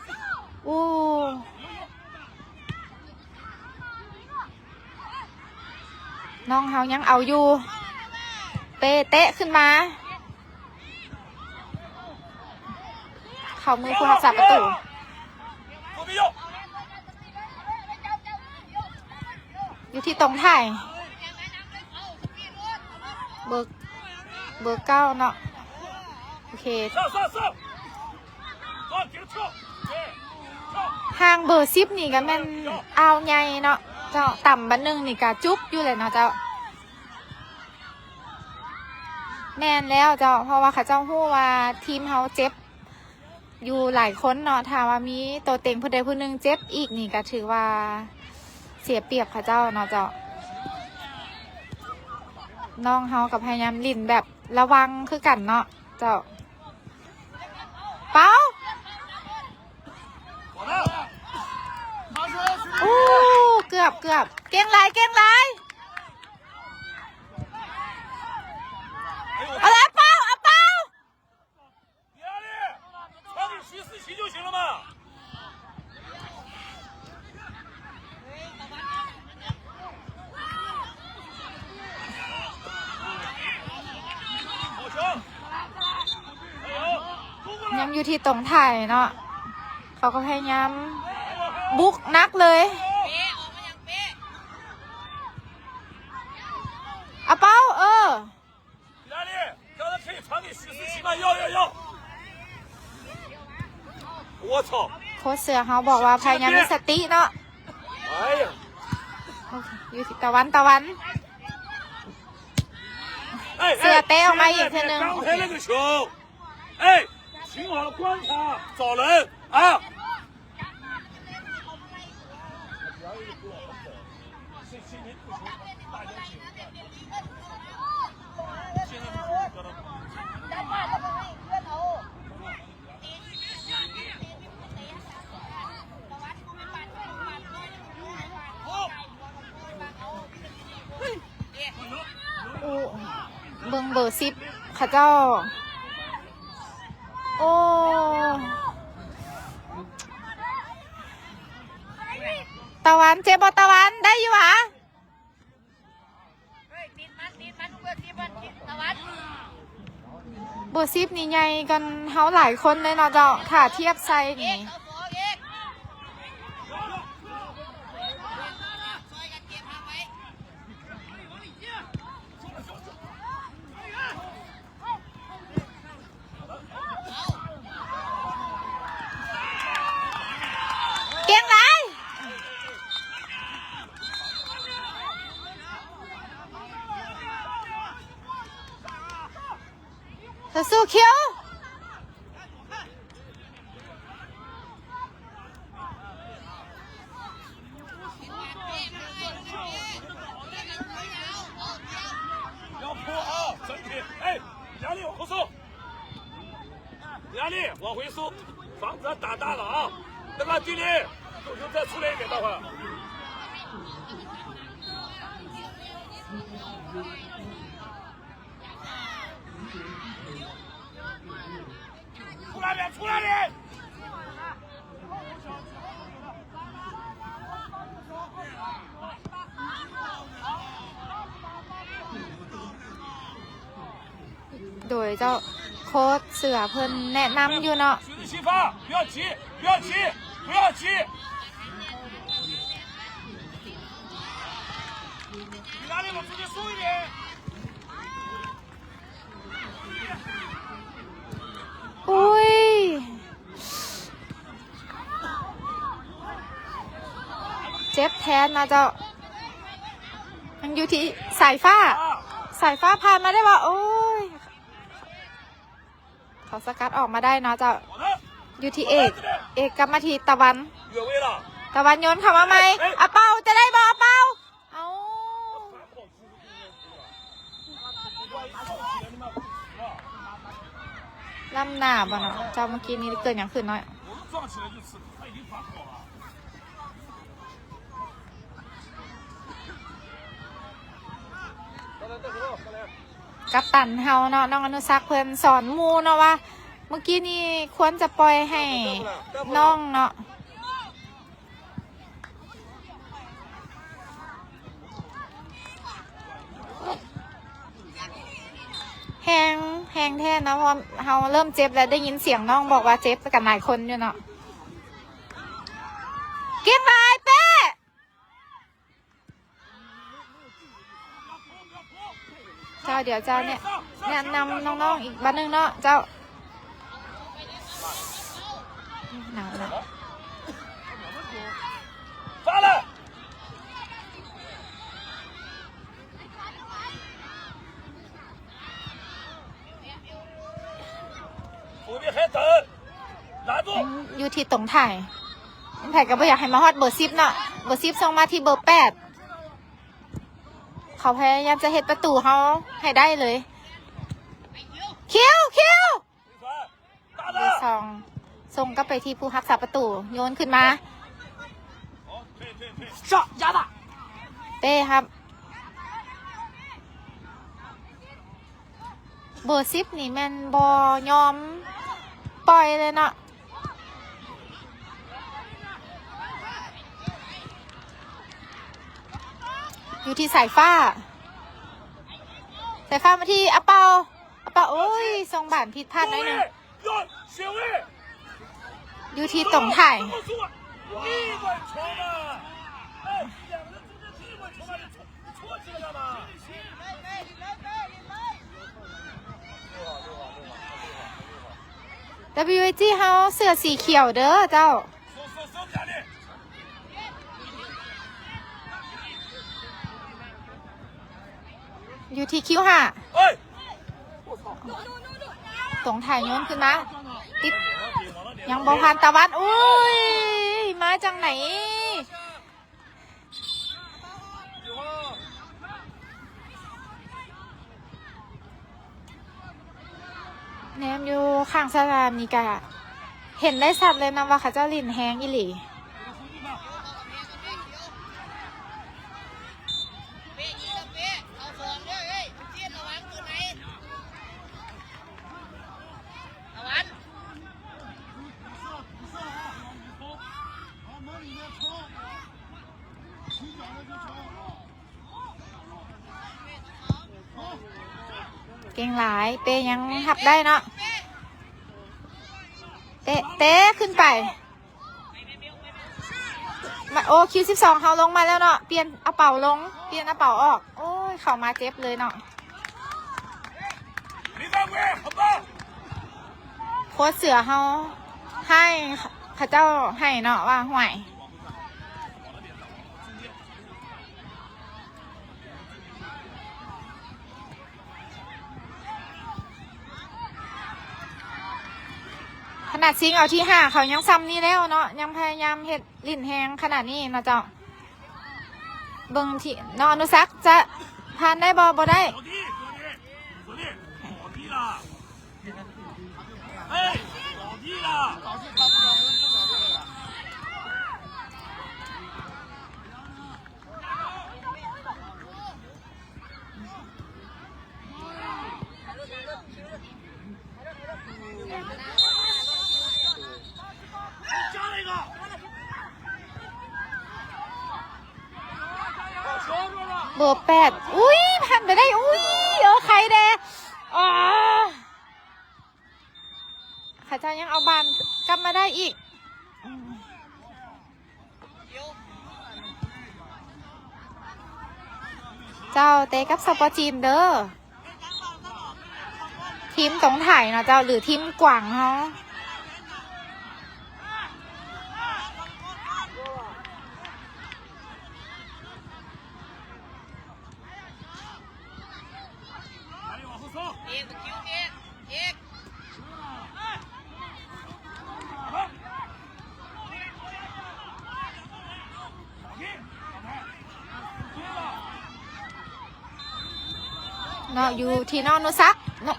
ໂອ້ ນ້ອງເຮົາຍັງເອົາຢູ່ ເປ້ເຕະຂຶ້ນມາ ເຂົ້າມືຜູ້ຮັກສາປະຕູ ຢູ່ທີ່ຕົງຖ່າຍ ເບີ ເບີເກົ້າເນາະ. ໂອເຄ ຫ່າງເບີສິບນີ້ກໍແມ່ນອ່າວໃຫຍ່ເນາະເຈົ້າ ຕ່ຳບັດໜຶ່ງນີ້ກໍຈຸກຢູ່ແຫຼະເນາະເຈົ້າ. ແມ່ນແລ້ວເຈົ້າ ເພາະວ່າເຂົາເຈົ້າຮູ້ວ່າທີມເຮົາເຈັບຢູ່ຫຼາຍຄົນເນາະ ຖ້າວ່າມີໂຕເຕັງຜູ້ໃດຜູ້ໜຶ່ງເຈັບອີກນີ້ ກໍຖືວ່າເສຍປຽບເຂົາເຈົ້າເນາະເຈົ້າ. ນ້ອງເຮົາກໍພະຍາຍາມຫຼິ້ນແບບລະວັງຄືກັນເນາະເຈົ້າ. ເປົາ ໂອ້ ເກືອບ ເກືອບ ເກັ່ງຫຼາຍ ເກັ່ງຫຼາຍ. ເອົາແລ້ວ ເປົາ ເອົາ ເປົາ. ຍັງຢູ່ທີ່ຕົງໄຖເນາະ ເຂົາກໍພະຍາຍາມບຸກໜັກເລີຍ. ອາເປົາ ເອີ โค้ชเสือเฮาบอกว่าพยายามมีสติเนาะ. โอเค อยู่ที่ตะวัน ตะวัน เสือเตะออกมาอีกทีนึง. โอ้ เบิ่งเบอร์สิบ เขาเจ้า โอ้ ตะวัน เจ็บบ่ตะวัน ได้อยู่หวา? เบอร์สิบนี่ใหญ่กว่าเฮาหลายคนเลยเนาะเจ้า ถ้าเทียบไซส์นี่ เก่งหลาย สู้ๆ คิว 压力往回收，防止他打大了啊！那个距离，重心再出来一点，待会儿。出来点，出来点！ ໂດຍເຈົ້າໂຄດເສືອເພິ່ນແນະນຳຢູ່ເນາະ. 不要急，不要急，不要急！你哪里往中间收一点？ โอ้ย เจ็บแทนนะเจ้า ยังอยู่ที่สายฟ้า สายฟ้าผ่านมาได้บ่ โอ้ย เขาสกัดออกมาได้เนาะเจ้า อยู่ที่เอก เอกกลับมาที่ตะวัน ตะวันโยนเข้ามาใหม่ อาเปาจะได้บ่ อาเปา เอ้า ล้ำหน้าบ่เนาะ เจ้า เมื่อกี้นี้เกิดหยังขึ้นเนาะ กัปตันเฮาเนาะ น้องอนุสักษ์ เพิ่นสอนหมู่เนาะว่า เมื่อกี้นี้ควรจะปล่อยให้น้องเนาะ แฮง แฮงแท้เนาะ เพราะว่าเฮาเริ่มเจ็บแล้ว ได้ยินเสียงน้องบอกว่าเจ็บกันหลายคนอยู่เนาะ เก็บไว้เป้ เจ้า เดี๋ยวเจ้าเนี่ย แนะนำน้องๆ อีกบัดหนึ่งเนาะเจ้า หนาวแล้ว 发了！ ຕົງຖ່າຍ ໃຜກໍບໍ່ຢາກໃຫ້ມາຮອດເບີສິບເນາະ. ເບີສິບສົ່ງມາທີ່ເບີແປດ ເຂົາພະຍາຍາມຈະເຮັດປະຕູເຮົາໃຫ້ໄດ້ເລີຍ. ຄິວ ຄິວ ເບີສອງ ສົ່ງກັບໄປທີ່ຜູ້ຮັກສາປະຕູ ໂຍນຂຶ້ນມາ ເປ້ຮັບ. ເບີສິບນີ້ແມ່ນບໍ່ຍອມປ່ອຍເລີຍເນາະ. ຢູ່ທີ່ສາຍຟ້າ ສາຍຟ້າມາທີ່ອາເປົາ ອາເປົາ ໂອ້ຍ ສົ່ງບານຜິດພາດໜ້ອຍໜຶ່ງ. ຢູ່ທີ່ຕົງຖ່າຍ WAG ເຮົາເສື້ອສີຂຽວເດີເຈົ້າ. ຢູ່ທີ່ຄິວຫ້າ ຕົງຖ່າຍໂຍນຂຶ້ນມາ ຕິດ ຍັງບໍ່ຜ່ານຕາວັນ. ໂອ້ຍ ມາຈັ່ງໃດ? ແນມຢູ່ຂ້າງສະໜາມນີ້ກະເຫັນໄດ້ຊັດເລີຍນຳວ່າເຂົາເຈົ້າຫຼິ້ນແຮງອີ່ຫຼີ. ເກັ່ງຫຼາຍ ເປ້ຍັງຮັບໄດ້ເນາະ ເຕະ ເຕະຂຶ້ນໄປ ມາ ໂອ້ ຄິວສິບສອງເຮົາລົງມາແລ້ວເນາະ ປ່ຽນອາເປົາລົງ ປ່ຽນອາເປົາອອກ ໂອ້ຍ ເຂົ້າມາເຈັບເລີຍເນາະ. ໂຄດເສືອເຮົາໃຫ້ ເຂົາເຈົ້າໃຫ້ເນາະ ວ່າ ຫ້ວຍ ຂະໜາດຊິງເອົາທີຫ້າ ເຂົາຍັງຊ່ຳນີ້ແລ້ວເນາະ ຍັງພະຍາຍາມເຮັດ ຫຼິ້ນແຮງຂະໜາດນີ້ເນາະເຈົ້າ. ເບິ່ງທີ່ນ້ອງອະນຸສັກຈະຜ່ານໄດ້ບໍ່? ບໍ່ໄດ້. ເບີແປດ ອຸ້ຍ ຜ່ານໄປໄດ້ ອຸ້ຍ ເອີ ໃຄແດ່ ອໍ ເຂົາເຈົ້າຍັງເອົາບານກັບມາໄດ້ອີກ. ເຈົ້າເຕະກັບສະປອຈີນເດີ ທີມຕົງຖ່າຍເນາະເຈົ້າ ຫຼື ທີມກວາງເຮົາ. ເນາະ ຢູ່ທີ່ນ້ອງອະນຸສັກເນາະ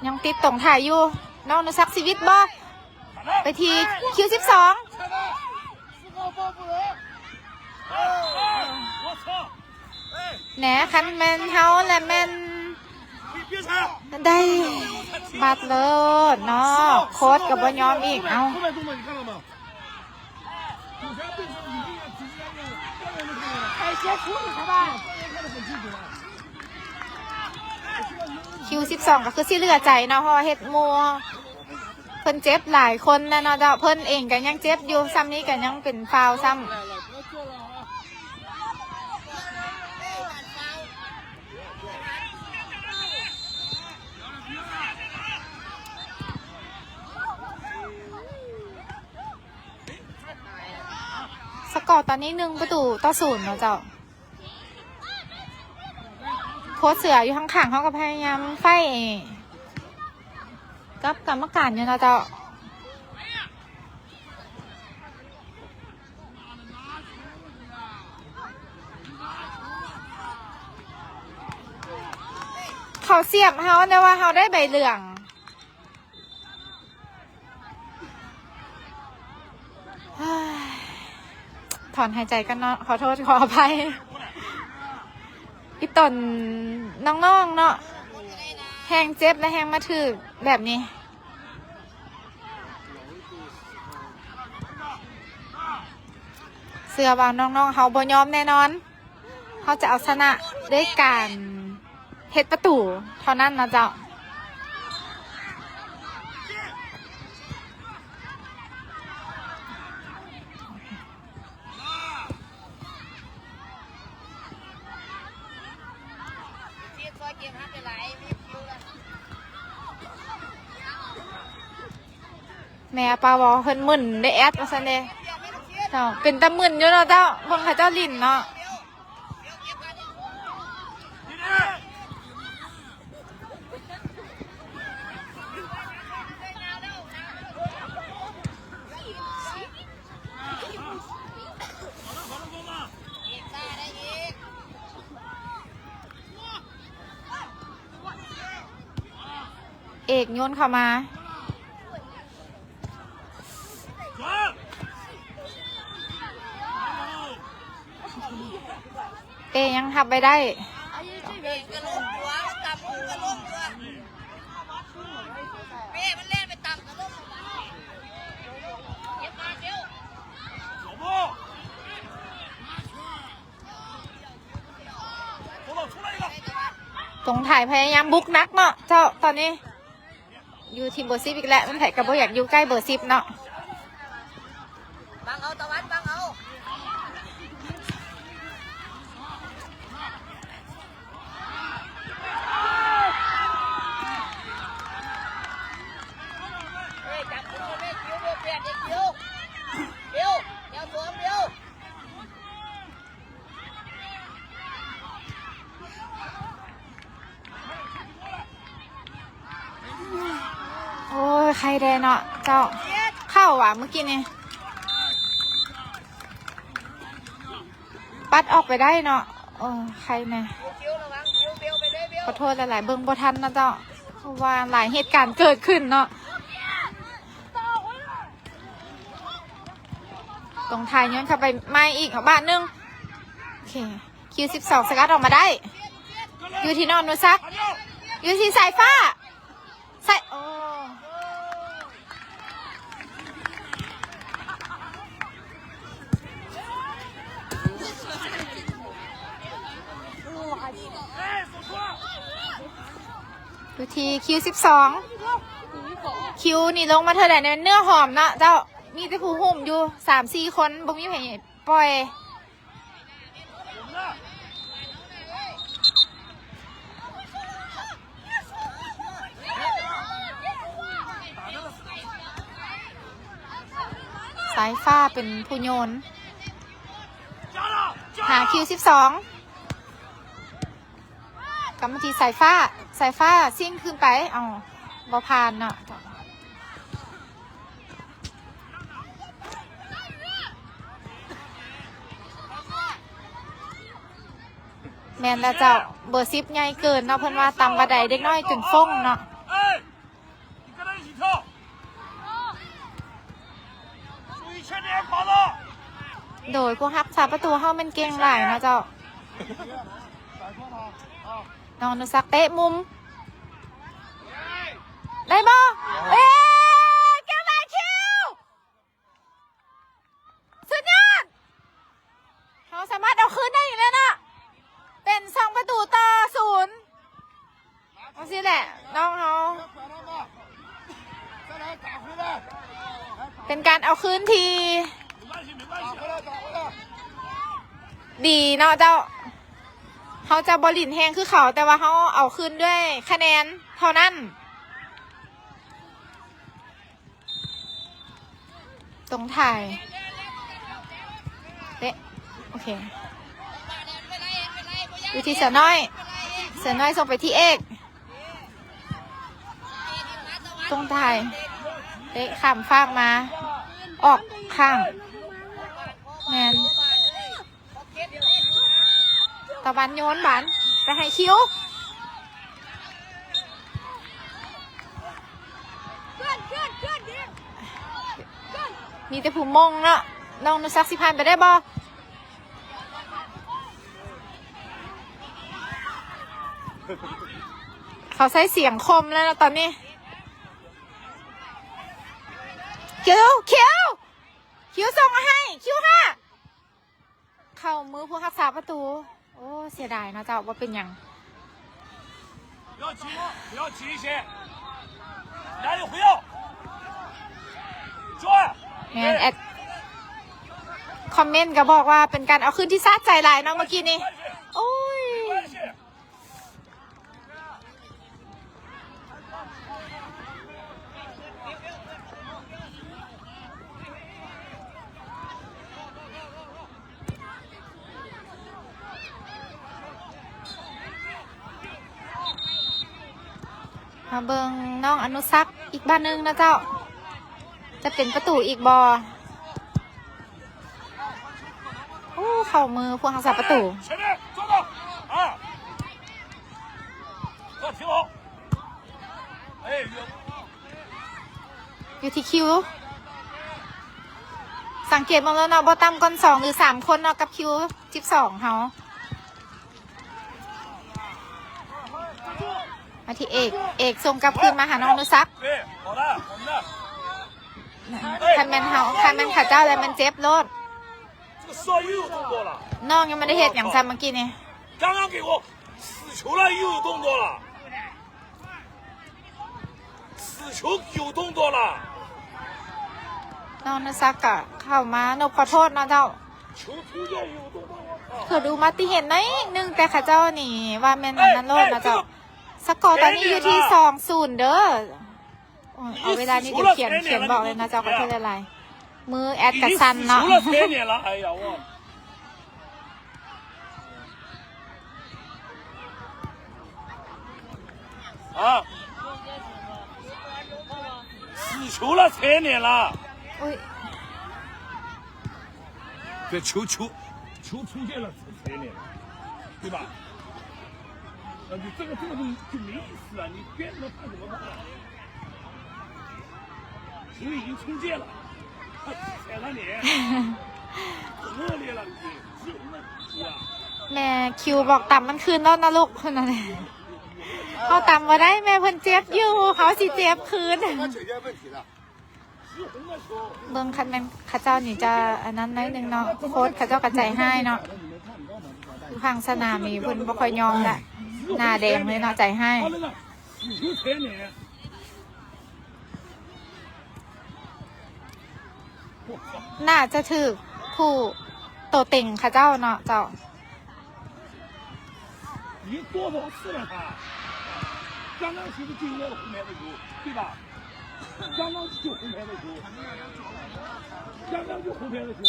ຍັງຕິດຕົງຖ່າຍຢູ່ ນ້ອງອະນຸສັກຊີວິດບໍ່? ໄປທີ່ຄິວສິບສອງ ແໜ ຄັນແມ່ນເຮົາແຫຼະແມ່ນໄດ້ບັດໂລດເນາະ ໂຄດກໍບໍ່ຍອມອີກ ເອົ້າ. ຄິວສິບສອງ ກໍຄືຊິເຫຼືອໃຈເນາະ ເພາະວ່າເຮັດໝູ່ເພິ່ນເຈັບຫຼາຍຄົນແລ້ວເນາະ ເຈົ້າ ເພິ່ນເອງກໍຍັງເຈັບຢູ່ ຊ່ຳນີ້ກໍຍັງເປັນຟາວຊ້ຳ. ສະກໍຕອນນີ້ໜຶ່ງປະຕູຕໍ່ສູນເນາະເຈົ້າ. ໂຄດເສືອຢູ່ຂ້າງໆ ເຮົາກໍພະຍາຍາມໄຟກັບກຳມະການຢູ່ເນາະເຈົ້າ. ເຂົາສຽບເຮົາ ແຕ່ວ່າເຮົາໄດ້ໃບເຫຼືອງ. ຖອນຫາຍໃຈກ່ອນເນາະ ຂໍໂທດຂໍອະໄພ. ອີ່ຕົນນ້ອງໆເນາະ ແຮ່ງເຈັບ ແລະ ແຮ່ງມາຖືກແບບນີ້. ເຊື່ອວ່ານ້ອງໆເຮົາບໍ່ຍອມແນ່ນອນ. ເຮົາຈະເອົາຊະນະດ້ວຍການເຮັດປະຕູເທົ່ານັ້ນນະເຈົ້າ. ແມ່ປາວໍເພິ່ນມຶນເດ້ແອັດວ່າຊັ້ນເດ້. ເຈົ້າ ເປັນຕາມຶນຢູ່ເນາະເຈົ້າ ເບິ່ງເຂົາເຈົ້າຫຼິ້ນເນາະ. ເອກໂຍນເຂົ້າມາ. ເປ້ຍັງຮັບໄວ້ໄດ້. ຕົງໄທພະຍາຍາມບຸກໜັກເນາະເຈົ້າ ຕອນນີ້. ຢູ່ທີມເບີສິບອີກແລ້ວ ແມ່ນໃຜກໍບໍ່ຢາກຢູ່ໃກ້ເບີສິບເນາະ. ບັງເອົາຕາວັນ ບັງເອົາ. ເອີຍ ຈັບຄົນເລີຍ ຄິວ ເບວ ແປດ ເດ ຄິວ ເບວ ແຖວສອງ ເບວ. ໂອ້ຍ ໄຄແດ່ເນາະເຈົ້າ ເຂົ້າຫວາມື້ກີ້ນີ້ ປັດອອກໄປໄດ້ເນາະ. ໂອ້ ໄຄແດ່ ຂໍໂທດຫຼາຍໆ ເບິ່ງບໍ່ທັນເນາະເຈົ້າ ເພາະວ່າຫຼາຍເຫດການເກີດຂຶ້ນເນາະ. ຕົງໄທໂຍນເຂົ້າໄປໃໝ່ອີກບາດໜຶ່ງ. ໂອເຄ ຄິວສິບສອງ ສະກັດອອກມາໄດ້ ຢູ່ທີ່ນ້ອງອະນຸສັກ ຢູ່ທີ່ສາຍຟ້າ ສາຍ ໂອ້ ຢູ່ທີ່ຄິວສິບສອງ ຄິວນີ້ລົງມາເທື່ອໃດເນຍ ເນື້ອຫອມເນາະເຈົ້າ. ມີແຕ່ຜູ້ຫຸ້ມຢູ່ສາມສີ່ຄົນ ບໍ່ມີໃຜປ່ອຍ. ສາຍຟ້າເປັນຜູ້ໂຍນ ຫາຄິວສິບສອງ. ກັບມາທີ່ສາຍຟ້າ ສາຍຟ້າຊິງຂຶ້ນໄປ ເອົ້າ ບໍ່ຜ່ານເນາະ. ແມ່ນແລ້ວເຈົ້າ ເບີສິບໃຫຍ່ເກີນເນາະ ເພິ່ນວ່າຕຳບາດໃດເດັກນ້ອຍຈົນຟົ້ງເນາະ. ໂດຍ ພວກຮັກສາປະຕູເຮົາແມ່ນເກັ່ງຫຼາຍເນາະເຈົ້າ. ນ້ອງອະນຸສັກເຕະມຸມ ໄດ້ບໍ່? ເອີ ເກັ່ງຫຼາຍຄິວ ສຸດຍອດ ເຮົາສາມາດເອົາຄືນໄດ້ອີກແລ້ວເນາະ ເປັນສອງປະຕູຕໍ່ສູນ. ຈັ່ງຊີ້ແຫຼະ ນ້ອງເຮົາ ເປັນການເອົາຄືນທີ່ດີເນາະເຈົ້າ. ເຮົາຈະບໍ່ຫຼິ້ນແຮງຄືເຂົາ ແຕ່ວ່າເຮົາເອົາຄືນດ້ວຍຄະແນນເທົ່ານັ້ນ. ຕົງຖ່າຍ ເຕະ ໂອເຄ ຢູ່ທີ່ເສືອນ້ອຍ ເສືອນ້ອຍສົ່ງໄປທີ່ເອກ ຕົງຖ່າຍ ເຕະຂ້າມຟາກມາ ອອກຂ້າງ ແມ່ນ ຕາວັນໂຍນບານໄປໃຫ້ຄິວ ມີແຕ່ຜູ້ມົ້ງເນາະ. ນ້ອງອະນຸສັກຊິຜ່ານໄປໄດ້ບໍ່? ເຂົາໃຊ້ສຽງຄົມແລ້ວເນາະຕອນນີ້. ຄິວ ຄິວ ຄິວສົ່ງມາໃຫ້ ຄິວຫ້າ ເຂົ້າມືຜູ້ຮັກສາປະຕູ. ໂອ້ ເສຍດາຍເນາະເຈົ້າ, ບໍ່ເປັນຫຍັງ. 不要急，不要急一些，来，不要，转， ແມ່ນ ແອັດ ຄອມເມັນກໍບອກວ່າເປັນການເອົາຄືນທີ່ສະໃຈຫຼາຍເນາະເມື່ອກີ້ນີ້. ໂອ້ຍ ມາເບິ່ງນ້ອງອະນຸສັກອີກບາດໜຶ່ງນະເຈົ້າ, ຈະເປັນປະຕູອີກບໍ່? ໂອ້ ເຂົ້າມືຜູ້ຮັກສາປະຕູ. ຢູ່ທີ່ຄິວ ສັງເກດເບິ່ງແລ້ວເນາະ, ບໍ່ຕ່ຳກວ່າສອງ ຫຼື ສາມຄົນເນາະ ກັບຄິວສິບສອງເຮົາ. ມາທີ່ເອກ, ເອກສົ່ງກັບຄືນມາຫານ້ອງອະນຸສັກ. ຄັນແມ່ນເຮົາ, ຄັນແມ່ນເຂົາເຈົ້າແລ້ວແມ່ນເຈັບໂລດ. ນ້ອງຍັງບໍ່ໄດ້ເຮັດຫຍັງຊ້ຳເມື່ອກີ້ນີ້. 刚刚给我死球了，又有动作了。死球有动作了。 ນ້ອງອະນຸສັກກະເຂົ້າມານົບຂໍໂທດເນາະເຈົ້າ. 球出界有动作了。 ເກີດອຸບັດຕິເຫດໜ້ອຍໜຶ່ງ, ແຕ່ເຂົາເຈົ້ານີ້ວ່າແມ່ນອັນນັ້ນໂລດເນາະເຈົ້າ. ສະກໍຕອນນີ້ຢູ່ທີ່ສອງສູນເດີ້. ໂອ້ຍ ເອົາເວລານີ້ໄປຂຽນ, ຂຽນບອກເລີຍເນາະເຈົ້າ, ຂໍໂທດຫຼາຍໆ, ມືແອັດກະສັ່ນເນາະ. 啊！死球了，踩点了。 ໂອ້ຍ 这球，球，球出界了，踩点了，对吧？啊，你这个，这个就，就没意思了，你该怎么判怎么判。 球已经出界了，他踩了你，很恶劣了，你这，这有问题啊。 ແມ່ຄິວບອກຕຳມັນຄືນໂລດນະລູກ ເພິ່ນວ່າແຫຼະ. ເຮົາຕຳບໍ່ໄດ້ ແມ່ເພິ່ນເຈັບຢູ່, ເຮົາຊິເຈັບຄືນ. 他解决问题了。 ເບິ່ງ ຄັນແມ່ນເຂົາເຈົ້ານີ້ຈະອັນນັ້ນໜ້ອຍໜຶ່ງເນາະ, ໂຄດເຂົາເຈົ້າກໍໃຈຮ້າຍເນາະ. ຢູ່ຂ້າງສະໜາມນີ້ເພິ່ນບໍ່ຄ່ອຍຍອມລະ, ໜ້າແດງເລີຍເນາະ, ໃຈຮ້າຍ. ໜ້າຈະຖືກຜູ້ໂຕເຕັງເຂົາເຈົ້າເນາະເຈົ້າ. 你多少次了他？刚刚是不是就应该红牌的球，对吧？刚刚是就红牌的球，刚刚就红牌的球。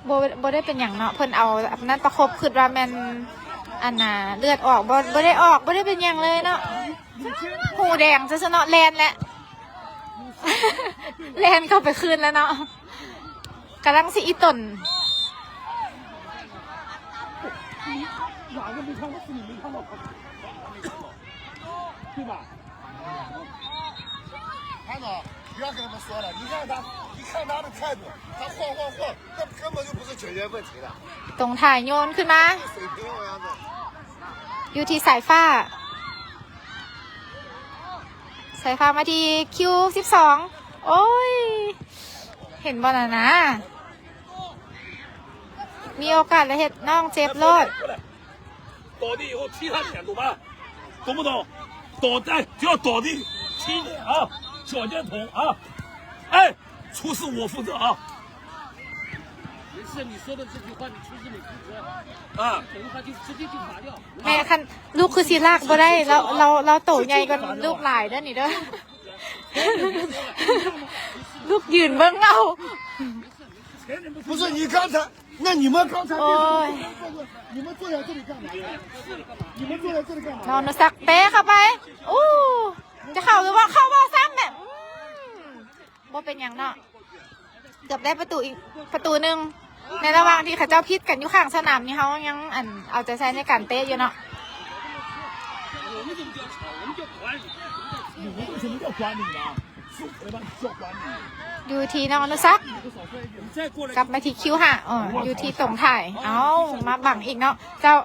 บ่ ບໍ່ໄດ້ເປັນຫຍັງເນາະ, ເພິ່ນເອົາອັນນັ້ນປະຄົບ ຄິດວ່າແມ່ນອັນນ່າເລືອດອອກ, ບໍ່ ບໍ່ໄດ້ອອກ, ບໍ່ໄດ້ເປັນຫຍັງເລີຍເນາະ. ຫູແດງຊື່ໆເນາະ, ແລ່ນແຫຼະ ແລ່ນເຂົ້າໄປຄືນແລ້ວເນາະ, ກຳລັງຊິອີ່ຕົນ. 对吧？ 潘总，不要跟他们说了，你看他，你看他的态度，他晃晃晃，那根本就不是解决问题的。 ຕົງຖ່າຍໂຍນຂຶ້ນມາ 水平的样子。 ຢູ່ທີ່ສາຍຟ້າ, ສາຍຟ້າມາທີ່ຄິວສິບສອງ. ໂອ້ຍ ເຫັນບໍ່ນະນາ? ມີໂອກາດແລ້ວເຮັດນ້ອງເຈັບໂລດ. 过来，过来。 倒地以后踢他脸，懂吗？懂不懂？倒，哎，就要倒地踢脸啊，脚尖头啊！哎，出事我负责啊！没事，你说的这句话，你出事你负责。啊，这句话就直接就罚掉。 ແມ່ ຄັນລູກຄືຊິລາກບໍ່ໄດ້, ລາວ ລາວ ລາວໂຕໃຫຍ່ກວ່າລູກຫຼາຍເດີ້ນີ້ເດີ້. ລູກຢືນເບິ່ງເອົາ. 不是，你刚才 那你们刚才为什么不坐在这？你们坐在这里干嘛？你们坐在这里干嘛？ ນ້ອງອະນຸສັກເຕະເຂົ້າໄປ. ໂອ້ ຈະເຂົ້າຫຼືບໍ່ເຂົ້າບໍ່ຊ້ຳແບບ ອືມ ບໍ່ເປັນຫຍັງເນາະ, ເກືອບໄດ້ປະຕູອີກປະຕູໜຶ່ງ. ໃນລະຫວ່າງທີ່ເຂົາເຈົ້າຜິດກັນຢູ່ຂ້າງສະໜາມນີ້ ເຮົາຍັງ ອັນ ເອົາໃຈໃສ່ໃນການເຕະຢູ່ເນາະ. ຢູ່ທີ່ນ້ອງອະນຸສັກ ກັບມາທີ່ຄິວຫ້າ ເອີ ຢູ່ທີ່ຕົງຖ່າຍ ເອົ້າ ມາບັງອີກເນາະເຈົ້າ.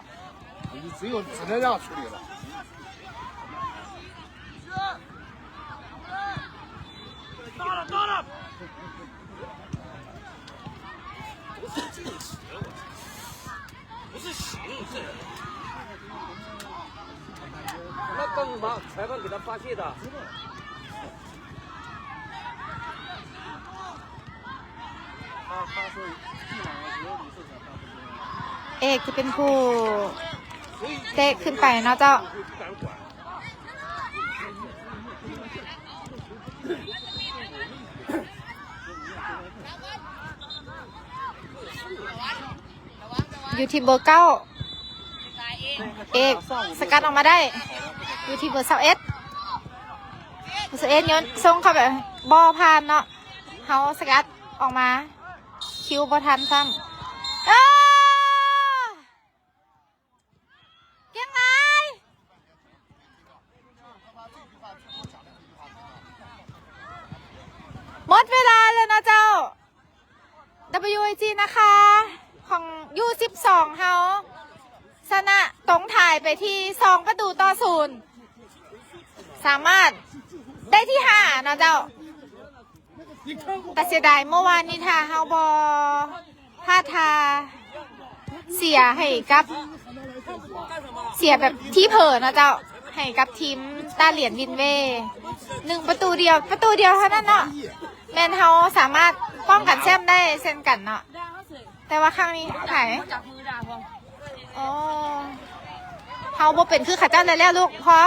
那更忙，裁判给他发现的。 ເອກຈະເປັນຜູ້ເຕະຂຶ້ນໄປເນາະເຈົ້າ. ຢູ່ທີ່ເບີເກົ້າ ເອກສະກັດອອກມາໄດ້ ຢູ່ທີ່ເບີຊາວເອັດ ເບີຊາວເອັດໂຍນສົ່ງເຂົ້າໄປ ບໍ່ຜ່ານເນາະ ເຮົາສະກັດອອກມາ ຄິວບໍ່ທັນຊ້ຳ ເອີ ເກັ່ງຫຼາຍ. ໝົດເວລາແລ້ວເນາະເຈົ້າ. ດັບເບິນຢູເອຈີ ນາຄາ ຂອງ ຢູສິບສອງ ເຮົາ ຊະນະຕົງຖ່າຍໄປທີ່ສອງປະຕູຕໍ່ສູນ ສາມາດໄດ້ທີ່ຫ້າເນາະເຈົ້າ. ແຕ່ເສຍດາຍເມື່ອວານນີ້ຖ້າເຮົາບໍ່ ພາດທ່າເສຍໃຫ້ກັບ ເສຍແບບທີ່ເຜີເນາະເຈົ້າ ໃຫ້ກັບທີມຕາຫຼຽນວິນເວ ໜຶ່ງປະຕູດຽວ ປະຕູດຽວເທົ່ານັ້ນເນາະ ແມ່ນເຮົາສາມາດປ້ອງກັນແຊ້ມໄດ້ເຊັ່ນກັນເນາະ. ແຕ່ວ່າຄັ້ງນີ້ໃຜ ໂອ້ ເຮົາບໍ່ເປັນຄືເຂົາເຈົ້າໄດ້ແລ້ວລູກ ພໍ.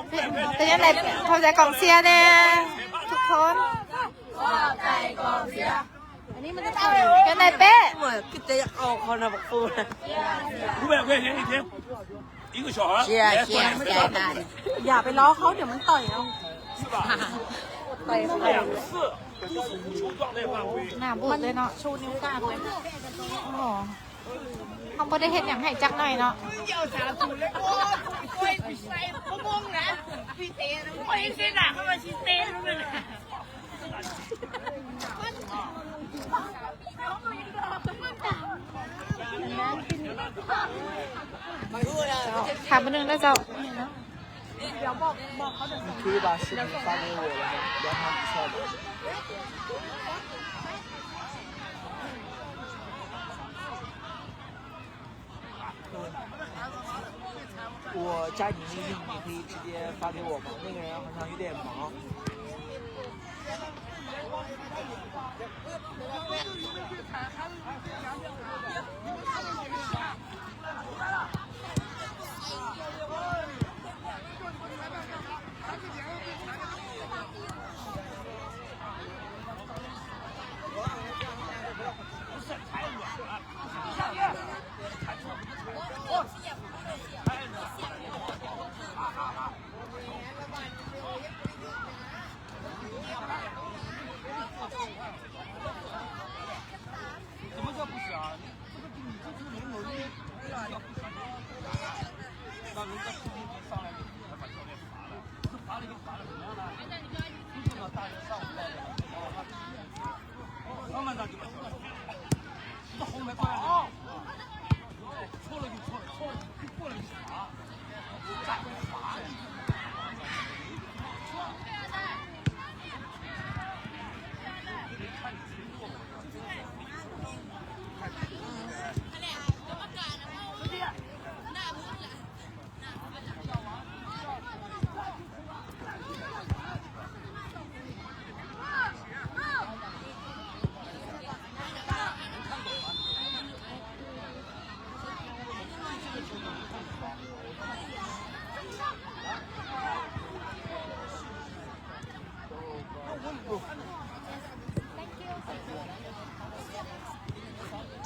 ເປັນຈັ່ງໃດ ເຂົ້າໃຈກອງເຊຍແດ່ທຸກຄົນ ເປັນຈັ່ງໃດເປ້ อย่าไปล้อเขา เดี๋ยวมันต่อยเอา หน้าบูดเลยเนาะ ชูนิ้วกลางเลย โอ้โห เขาบ่ได้เฮ็ดหยังให้จักหน่อยเนาะ ถามอันหนึ่งนะเจ้า 你可以把视频发给我，然后让他们看。 我加你微信，你可以直接发给我吗？那个人好像有点忙。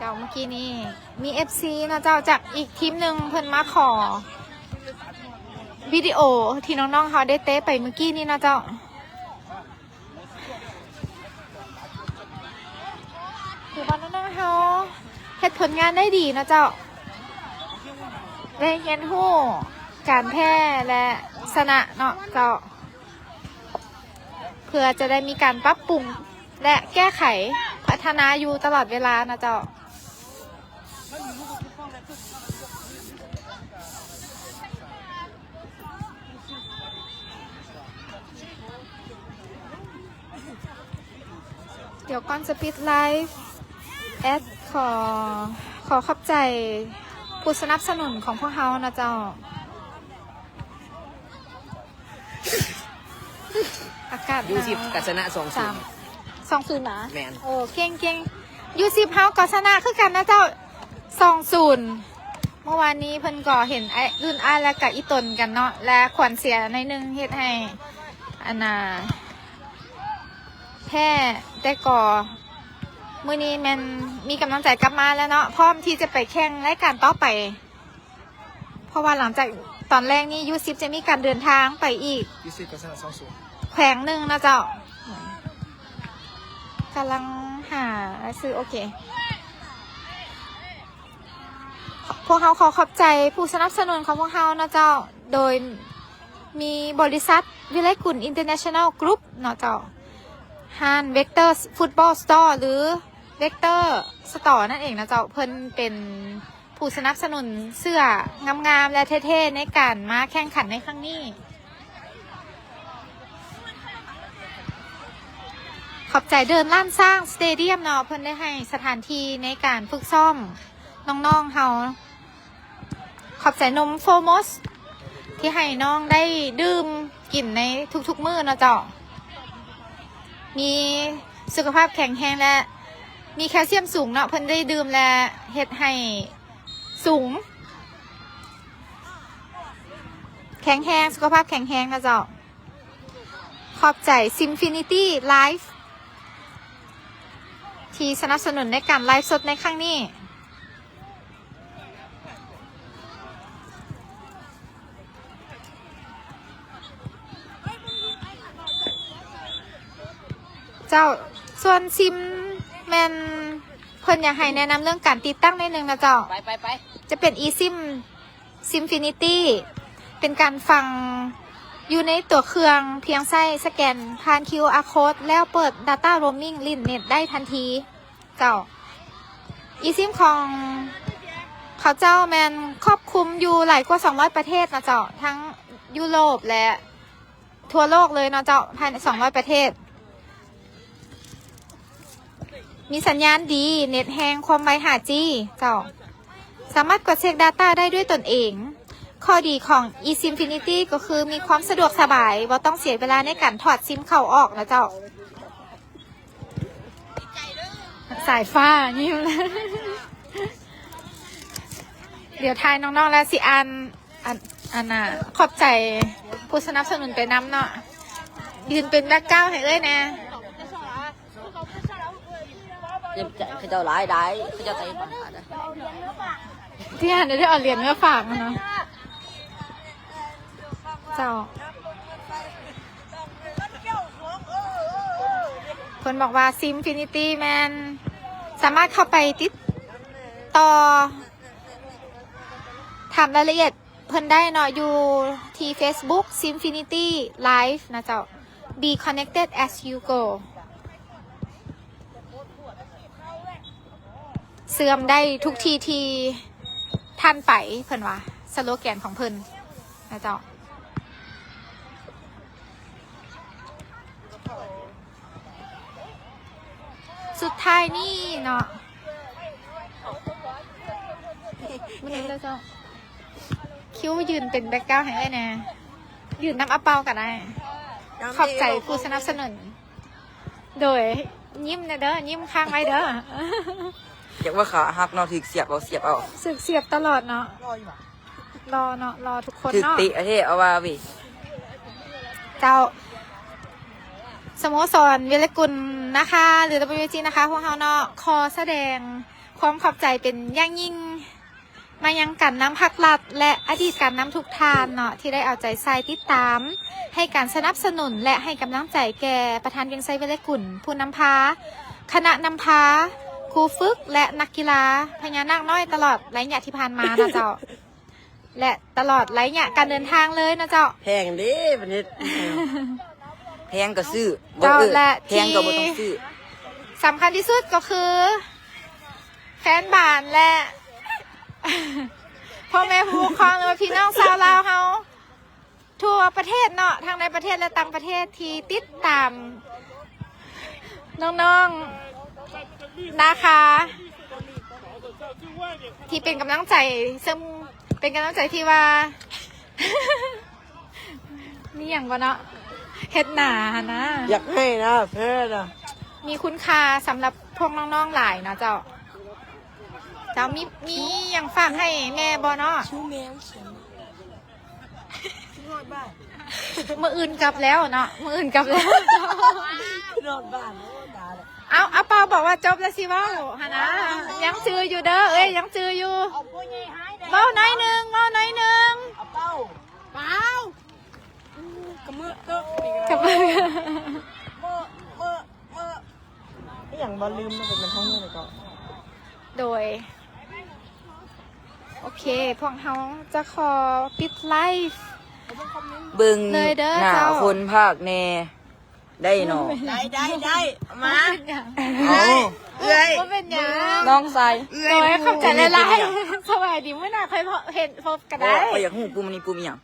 ເຈົ້າ ເມື່ອກີ້ນີ້ມີເອັຟຊີເນາະເຈົ້າ ຈາກອີກທີມໜຶ່ງເພິ່ນມາຂໍວິດີໂອທີ່ນ້ອງໆເຮົາໄດ້ເຕະໄປເມື່ອກີ້ນີ້ເນາະເຈົ້າ. ຖືວ່ານ້ອງໆເຮົາເຮັດຜົນງານໄດ້ດີເນາະເຈົ້າ ໄດ້ຮຽນຮູ້ການແພ້ ແລະ ຊະນະເນາະເຈົ້າ ເພື່ອຈະໄດ້ມີການປັບປຸງ ແລະ ແກ້ໄຂ ພັດທະນາຢູ່ຕະຫຼອດເວລາເນາະເຈົ້າ. ດຽວກ່ອນຈະປິດໄລຟ໌ ແອັດ ຂໍ ຂໍຂອບໃຈຜູ້ສະໜັບສະໜູນຂອງພວກເຮົາເນາະເຈົ້າ. ອາກາດໜາວ ຢູສິບກໍຊະນະສອງສູນ ສາມ ສອງສູນນະ ແມ່ນ ໂອ້ ເກັ່ງໆ ຢູສິບເຮົາກໍຊະນະຄືກັນນະເຈົ້າ ສອງສູນ. ເມື່ອວານນີ້ເພິ່ນກໍເຫັນອ້າຍ ລຸ້ນອ້າຍ ແລະ ກະອີ່ຕົນກັນເນາະ ແລະ ຂວັນເສຍໜ້ອຍໜຶ່ງ ເຮັດໃຫ້ ອັນນ່າ ແພ້ ແຕ່ກໍມື້ນີ້ແມ່ນມີກຳລັງໃຈກັບມາແລ້ວເນາະ ພ້ອມທີ່ຈະໄປແຂ່ງລາຍການຕໍ່ໄປ. ເພາະວ່າຫຼັງຈາກຕອນແລກນີ້ ຢູສິບຈະມີການເດີນທາງໄປອີກ ຢູສິບກໍຊະນະສອງສູນ ແຂວງໜຶ່ງເນາະເຈົ້າ. ກຳລັງຫາລາຍຊື່ ໂອເຄ ພວກເຮົາຂໍຂອບໃຈຜູ້ສະໜັບສະໜູນຂອງພວກເຮົາເນາະເຈົ້າ ໂດຍມີບໍລິສັດ ວິໄລກຸນ ອິນເຕີເນຊັນແນວ ກຣຸບ ເນາະເຈົ້າ ຮ້ານ Vector Football Store ຫຼື Vector Store ນັ້ນເອງນະເຈົ້າ ເພິ່ນເປັນ ຜູ້ສະໜັບສະໜູນເສື້ອງາມໆ ແລະ ເທ່ໆ ໃນການມາແຂ່ງຂັນໃນຄັ້ງນີ້. ຂອບໃຈເດີ່ນລ້ານຊ້າງສະເຕດຽມເນາະ ເພິ່ນໄດ້ໃຫ້ສະຖານທີ່ໃນການຝຶກຊ້ອມນ້ອງໆເຮົາ. ຂອບໃຈນົມໂຟມອສ ທີ່ໃຫ້ນ້ອງໄດ້ດື່ມກິນໃນທຸກໆມື້ເນາະເຈົ້າ. ມີສຸຂະພາບແຂງແຮງ ແລະ ມີແຄລຊຽມສູງເນາະ ເພິ່ນໄດ້ດື່ມ ແລະ ເຮັດໃຫ້ ສູງ ແຂງແຮງ ສຸຂະພາບແຂງແຮງນະເຈົ້າ. ຂອບໃຈ Simfinity Live ທີ່ສະໜັບສະໜູນໃນການໄລຟ໌ສົດໃນຄັ້ງນີ້. ເຈົ້າ ສ່ວນຊິມແມ່ນເພິ່ນຢາກໃຫ້ແນະນຳເລື່ອງການຕິດຕັ້ງໜ້ອຍໜຶ່ງນະເຈົ້າ. ໄປ ໄປ ໄປ ຈະເປັນອີຊິມ Simfinity ເປັນການຝັງຢູ່ໃນຕົວເຄື່ອງ ພຽງໃຊ້ສະແກນຜ່ານຄິວອາໂຄດ ແລ້ວເປີດ Data Roaming ຫຼິ້ນເນັດໄດ້ທັນທີ. ເຈົ້າ ອີຊິມຂອງເຂົາເຈົ້າແມ່ນຄອບຄຸມຢູ່ຫຼາຍກວ່າສອງຮ້ອຍປະເທດນະເຈົ້າ ທັງຢູໂຣບ ແລະ ທົ່ວໂລກເລີຍເນາະເຈົ້າ ພາຍໃນສອງຮ້ອຍປະເທດ. ມີສັນຍານດີ ເນັດແຮງ ຄວາມໄວຫ້າຈີ ເຈົ້າ ສາມາດກວດເຊັກ Data ໄດ້ດ້ວຍຕົນເອງ. ຂໍ້ດີຂອງ eSIMfinity ກໍຄືມີຄວາມສະດວກສະບາຍ ບໍ່ຕ້ອງເສຍເວລາໃນການຖອດຊິມເຂົ້າອອກນະເຈົ້າ. ສາຍຟ້າຍິ້ມ ດຽວຖ່າຍນ້ອງໆ ແລ້ວຊິອ່ານ ອັນ ອັນນ່າ ຂອບໃຈຜູ້ສະໜັບສະໜູນໄປນຳເນາະ. ຢືນເປັນແບັກກຣາວໃຫ້ເອື້ອຍແດ່. ເຂົາເຈົ້າຫຼາຍ ຫຼາຍ ເຂົາເຈົ້າໄຕ່ບັງຫານະ ທີ່ຫັ້ນໄດ້ເອົາຫຼຽນມາຝາກເນາະ. ເຈົ້າ ເພິ່ນບອກວ່າ Simfinity ແມ່ນສາມາດເຂົ້າໄປຕິດຕໍ່ ຖາມລາຍລະອຽດເພິ່ນໄດ້ເນາະ ຢູ່ທີ່ Facebook Simfinity Live ນະເຈົ້າ. Be connected as you go. ເຊື່ອມໄດ້ທຸກທີ່ທີ່ທ່ານໄປ ເພິ່ນວ່າ ສະໂລແກນຂອງເພິ່ນນະເຈົ້າ. ສຸດທ້າຍນີ້ເນາະ ມື້ນີ້ເຈົ້າ ຄິວຢືນເປັນແບັກກຣາວໃຫ້ເອື້ອຍແດ່ ຢືນນຳອາເປົາກໍໄດ້. ຂອບໃຈຜູ້ສະໜັບສະໜູນ. ໂດຍ ຍິ້ມແດ່ເດີ ຍິ້ມຄ້າງໄວ້ເດີ. ຢາກວ່າຂາຫັກເນາະ ຖືກສຽບເອົາ ສຽບເອົາ ຖືກສຽບຕະຫຼອດເນາະ. ລໍເນາະ ລໍທຸກຄົນເນາະ ຖືກເຕະແທ້ ເອົາວ່າເວີຍ. ເຈົ້າ ສະໂມສອນວິໄລກຸນນະຄາ ຫຼື WVG ນະຄາ ພວກເຮົາເນາະ ຂໍສະແດງ ຄວາມຂອບໃຈເປັນຢ່າງຍິ່ງມາຍັງການນຳພັກລັດ ແລະ ອະດີດການນຳທຸກທ່ານເນາະ ທີ່ໄດ້ເອົາໃຈໃສ່ຕິດຕາມ ໃຫ້ການສະໜັບສະໜູນ ແລະ ໃຫ້ກຳລັງໃຈແກ່ປະທານວຽງໄຊ ວິໄລກຸນ ຜູ້ນຳພາ, ຄະນະນຳພາ, ຄູຝຶກ ແລະ ນັກກິລາພະຍານາກນ້ອຍຕະຫຼອດໄລຍະທີ່ຜ່ານມາເນາະເຈົ້າ. ແລະ ຕະຫຼອດໄລຍະການເດີນທາງເລີຍເນາະເຈົ້າ. ແພງເດ້ ປະເທດ ແພງກໍຊື້ ບໍ່ ເຈົ້າ ເອີ ແລະ ແພງກໍບໍ່ຕ້ອງຊື້. ທີ່ສຳຄັນທີ່ສຸດກໍຄື ແຟນບານ ແລະ ພໍ່ແມ່ຜູ້ປົກຄອງ ຫຼືວ່າພີ່ນ້ອງຊາວລາວເຮົາ ທົ່ວປະເທດເນາະ ທັງໃນປະເທດ ແລະ ຕ່າງປະເທດ ທີ່ຕິດຕາມ ນ້ອງໆ ນາຄາ ທີ່ເປັນກຳລັງໃຈ ເຊິ່ງເປັນກຳລັງໃຈທີ່ວ່າ ມີຫຍັງບໍ່ເນາະ ເຮັດໜ້າຫັ້ນນະ ຢາກໃຫ້ນະ ແພ້ນະ ມີຄຸນຄ່າສຳລັບພວກນ້ອງໆຫຼາຍເນາະເຈົ້າ. ເຈົ້າມີ ມີຫຍັງຝາກໃຫ້ແມ່ບໍ່ເນາະ? ຄິວແມວຂຽນ ມື້ອື່ນກັບແລ້ວເນາະ ມື້ອື່ນກັບແລ້ວ ຮອດບ້ານ ໂອ້ ຕາຍແລ້ວ. ເອົາ ອາເປົາບອກວ່າຈົບແລ້ວຊິເວົ້າຫັ້ນນະ ຍັງຈື່ຢູ່ເດີ ເອີຍ ຍັງຈື່ຢູ່ ເວົ້າໜ້ອຍໜຶ່ງ ເວົ້າໜ້ອຍໜຶ່ງ ອາເປົາ ເປົາ ກະເມືອເຕີ ກະເມືອ ເມືອ ເມືອ ອີ່ຫຍັງບໍ່ລືມ ມັນເປັນທາງນີ້ແລ້ວກໍ ໂດຍ ໂອເຄ ພວກເຮົາຈະຂໍປິດໄລຟ໌ ເບິ່ງ ເລີຍເດີ ໜ້າ ເຈົ້າ ຄົນພາກແດ່ໄດ້ເນາະ. ໄດ້ ໄດ້ ໄດ້ ມາ ເອື້ອຍ ເອື້ອຍ ບໍ່ເປັນຫຍັງ ນ້ອງຊາຍ ເອື້ອຍ ໂດຍ ຂອບໃຈຫຼາຍໆ ສະບາຍດີ ມື້ໜ້າຄ່ອຍເຫັນພົບກໍໄດ້. ໂອ້ ຂ້ອຍຢາກຮູ້ປຸ່ມນີ້ປຸ່ມອີ່ຫຍັງ.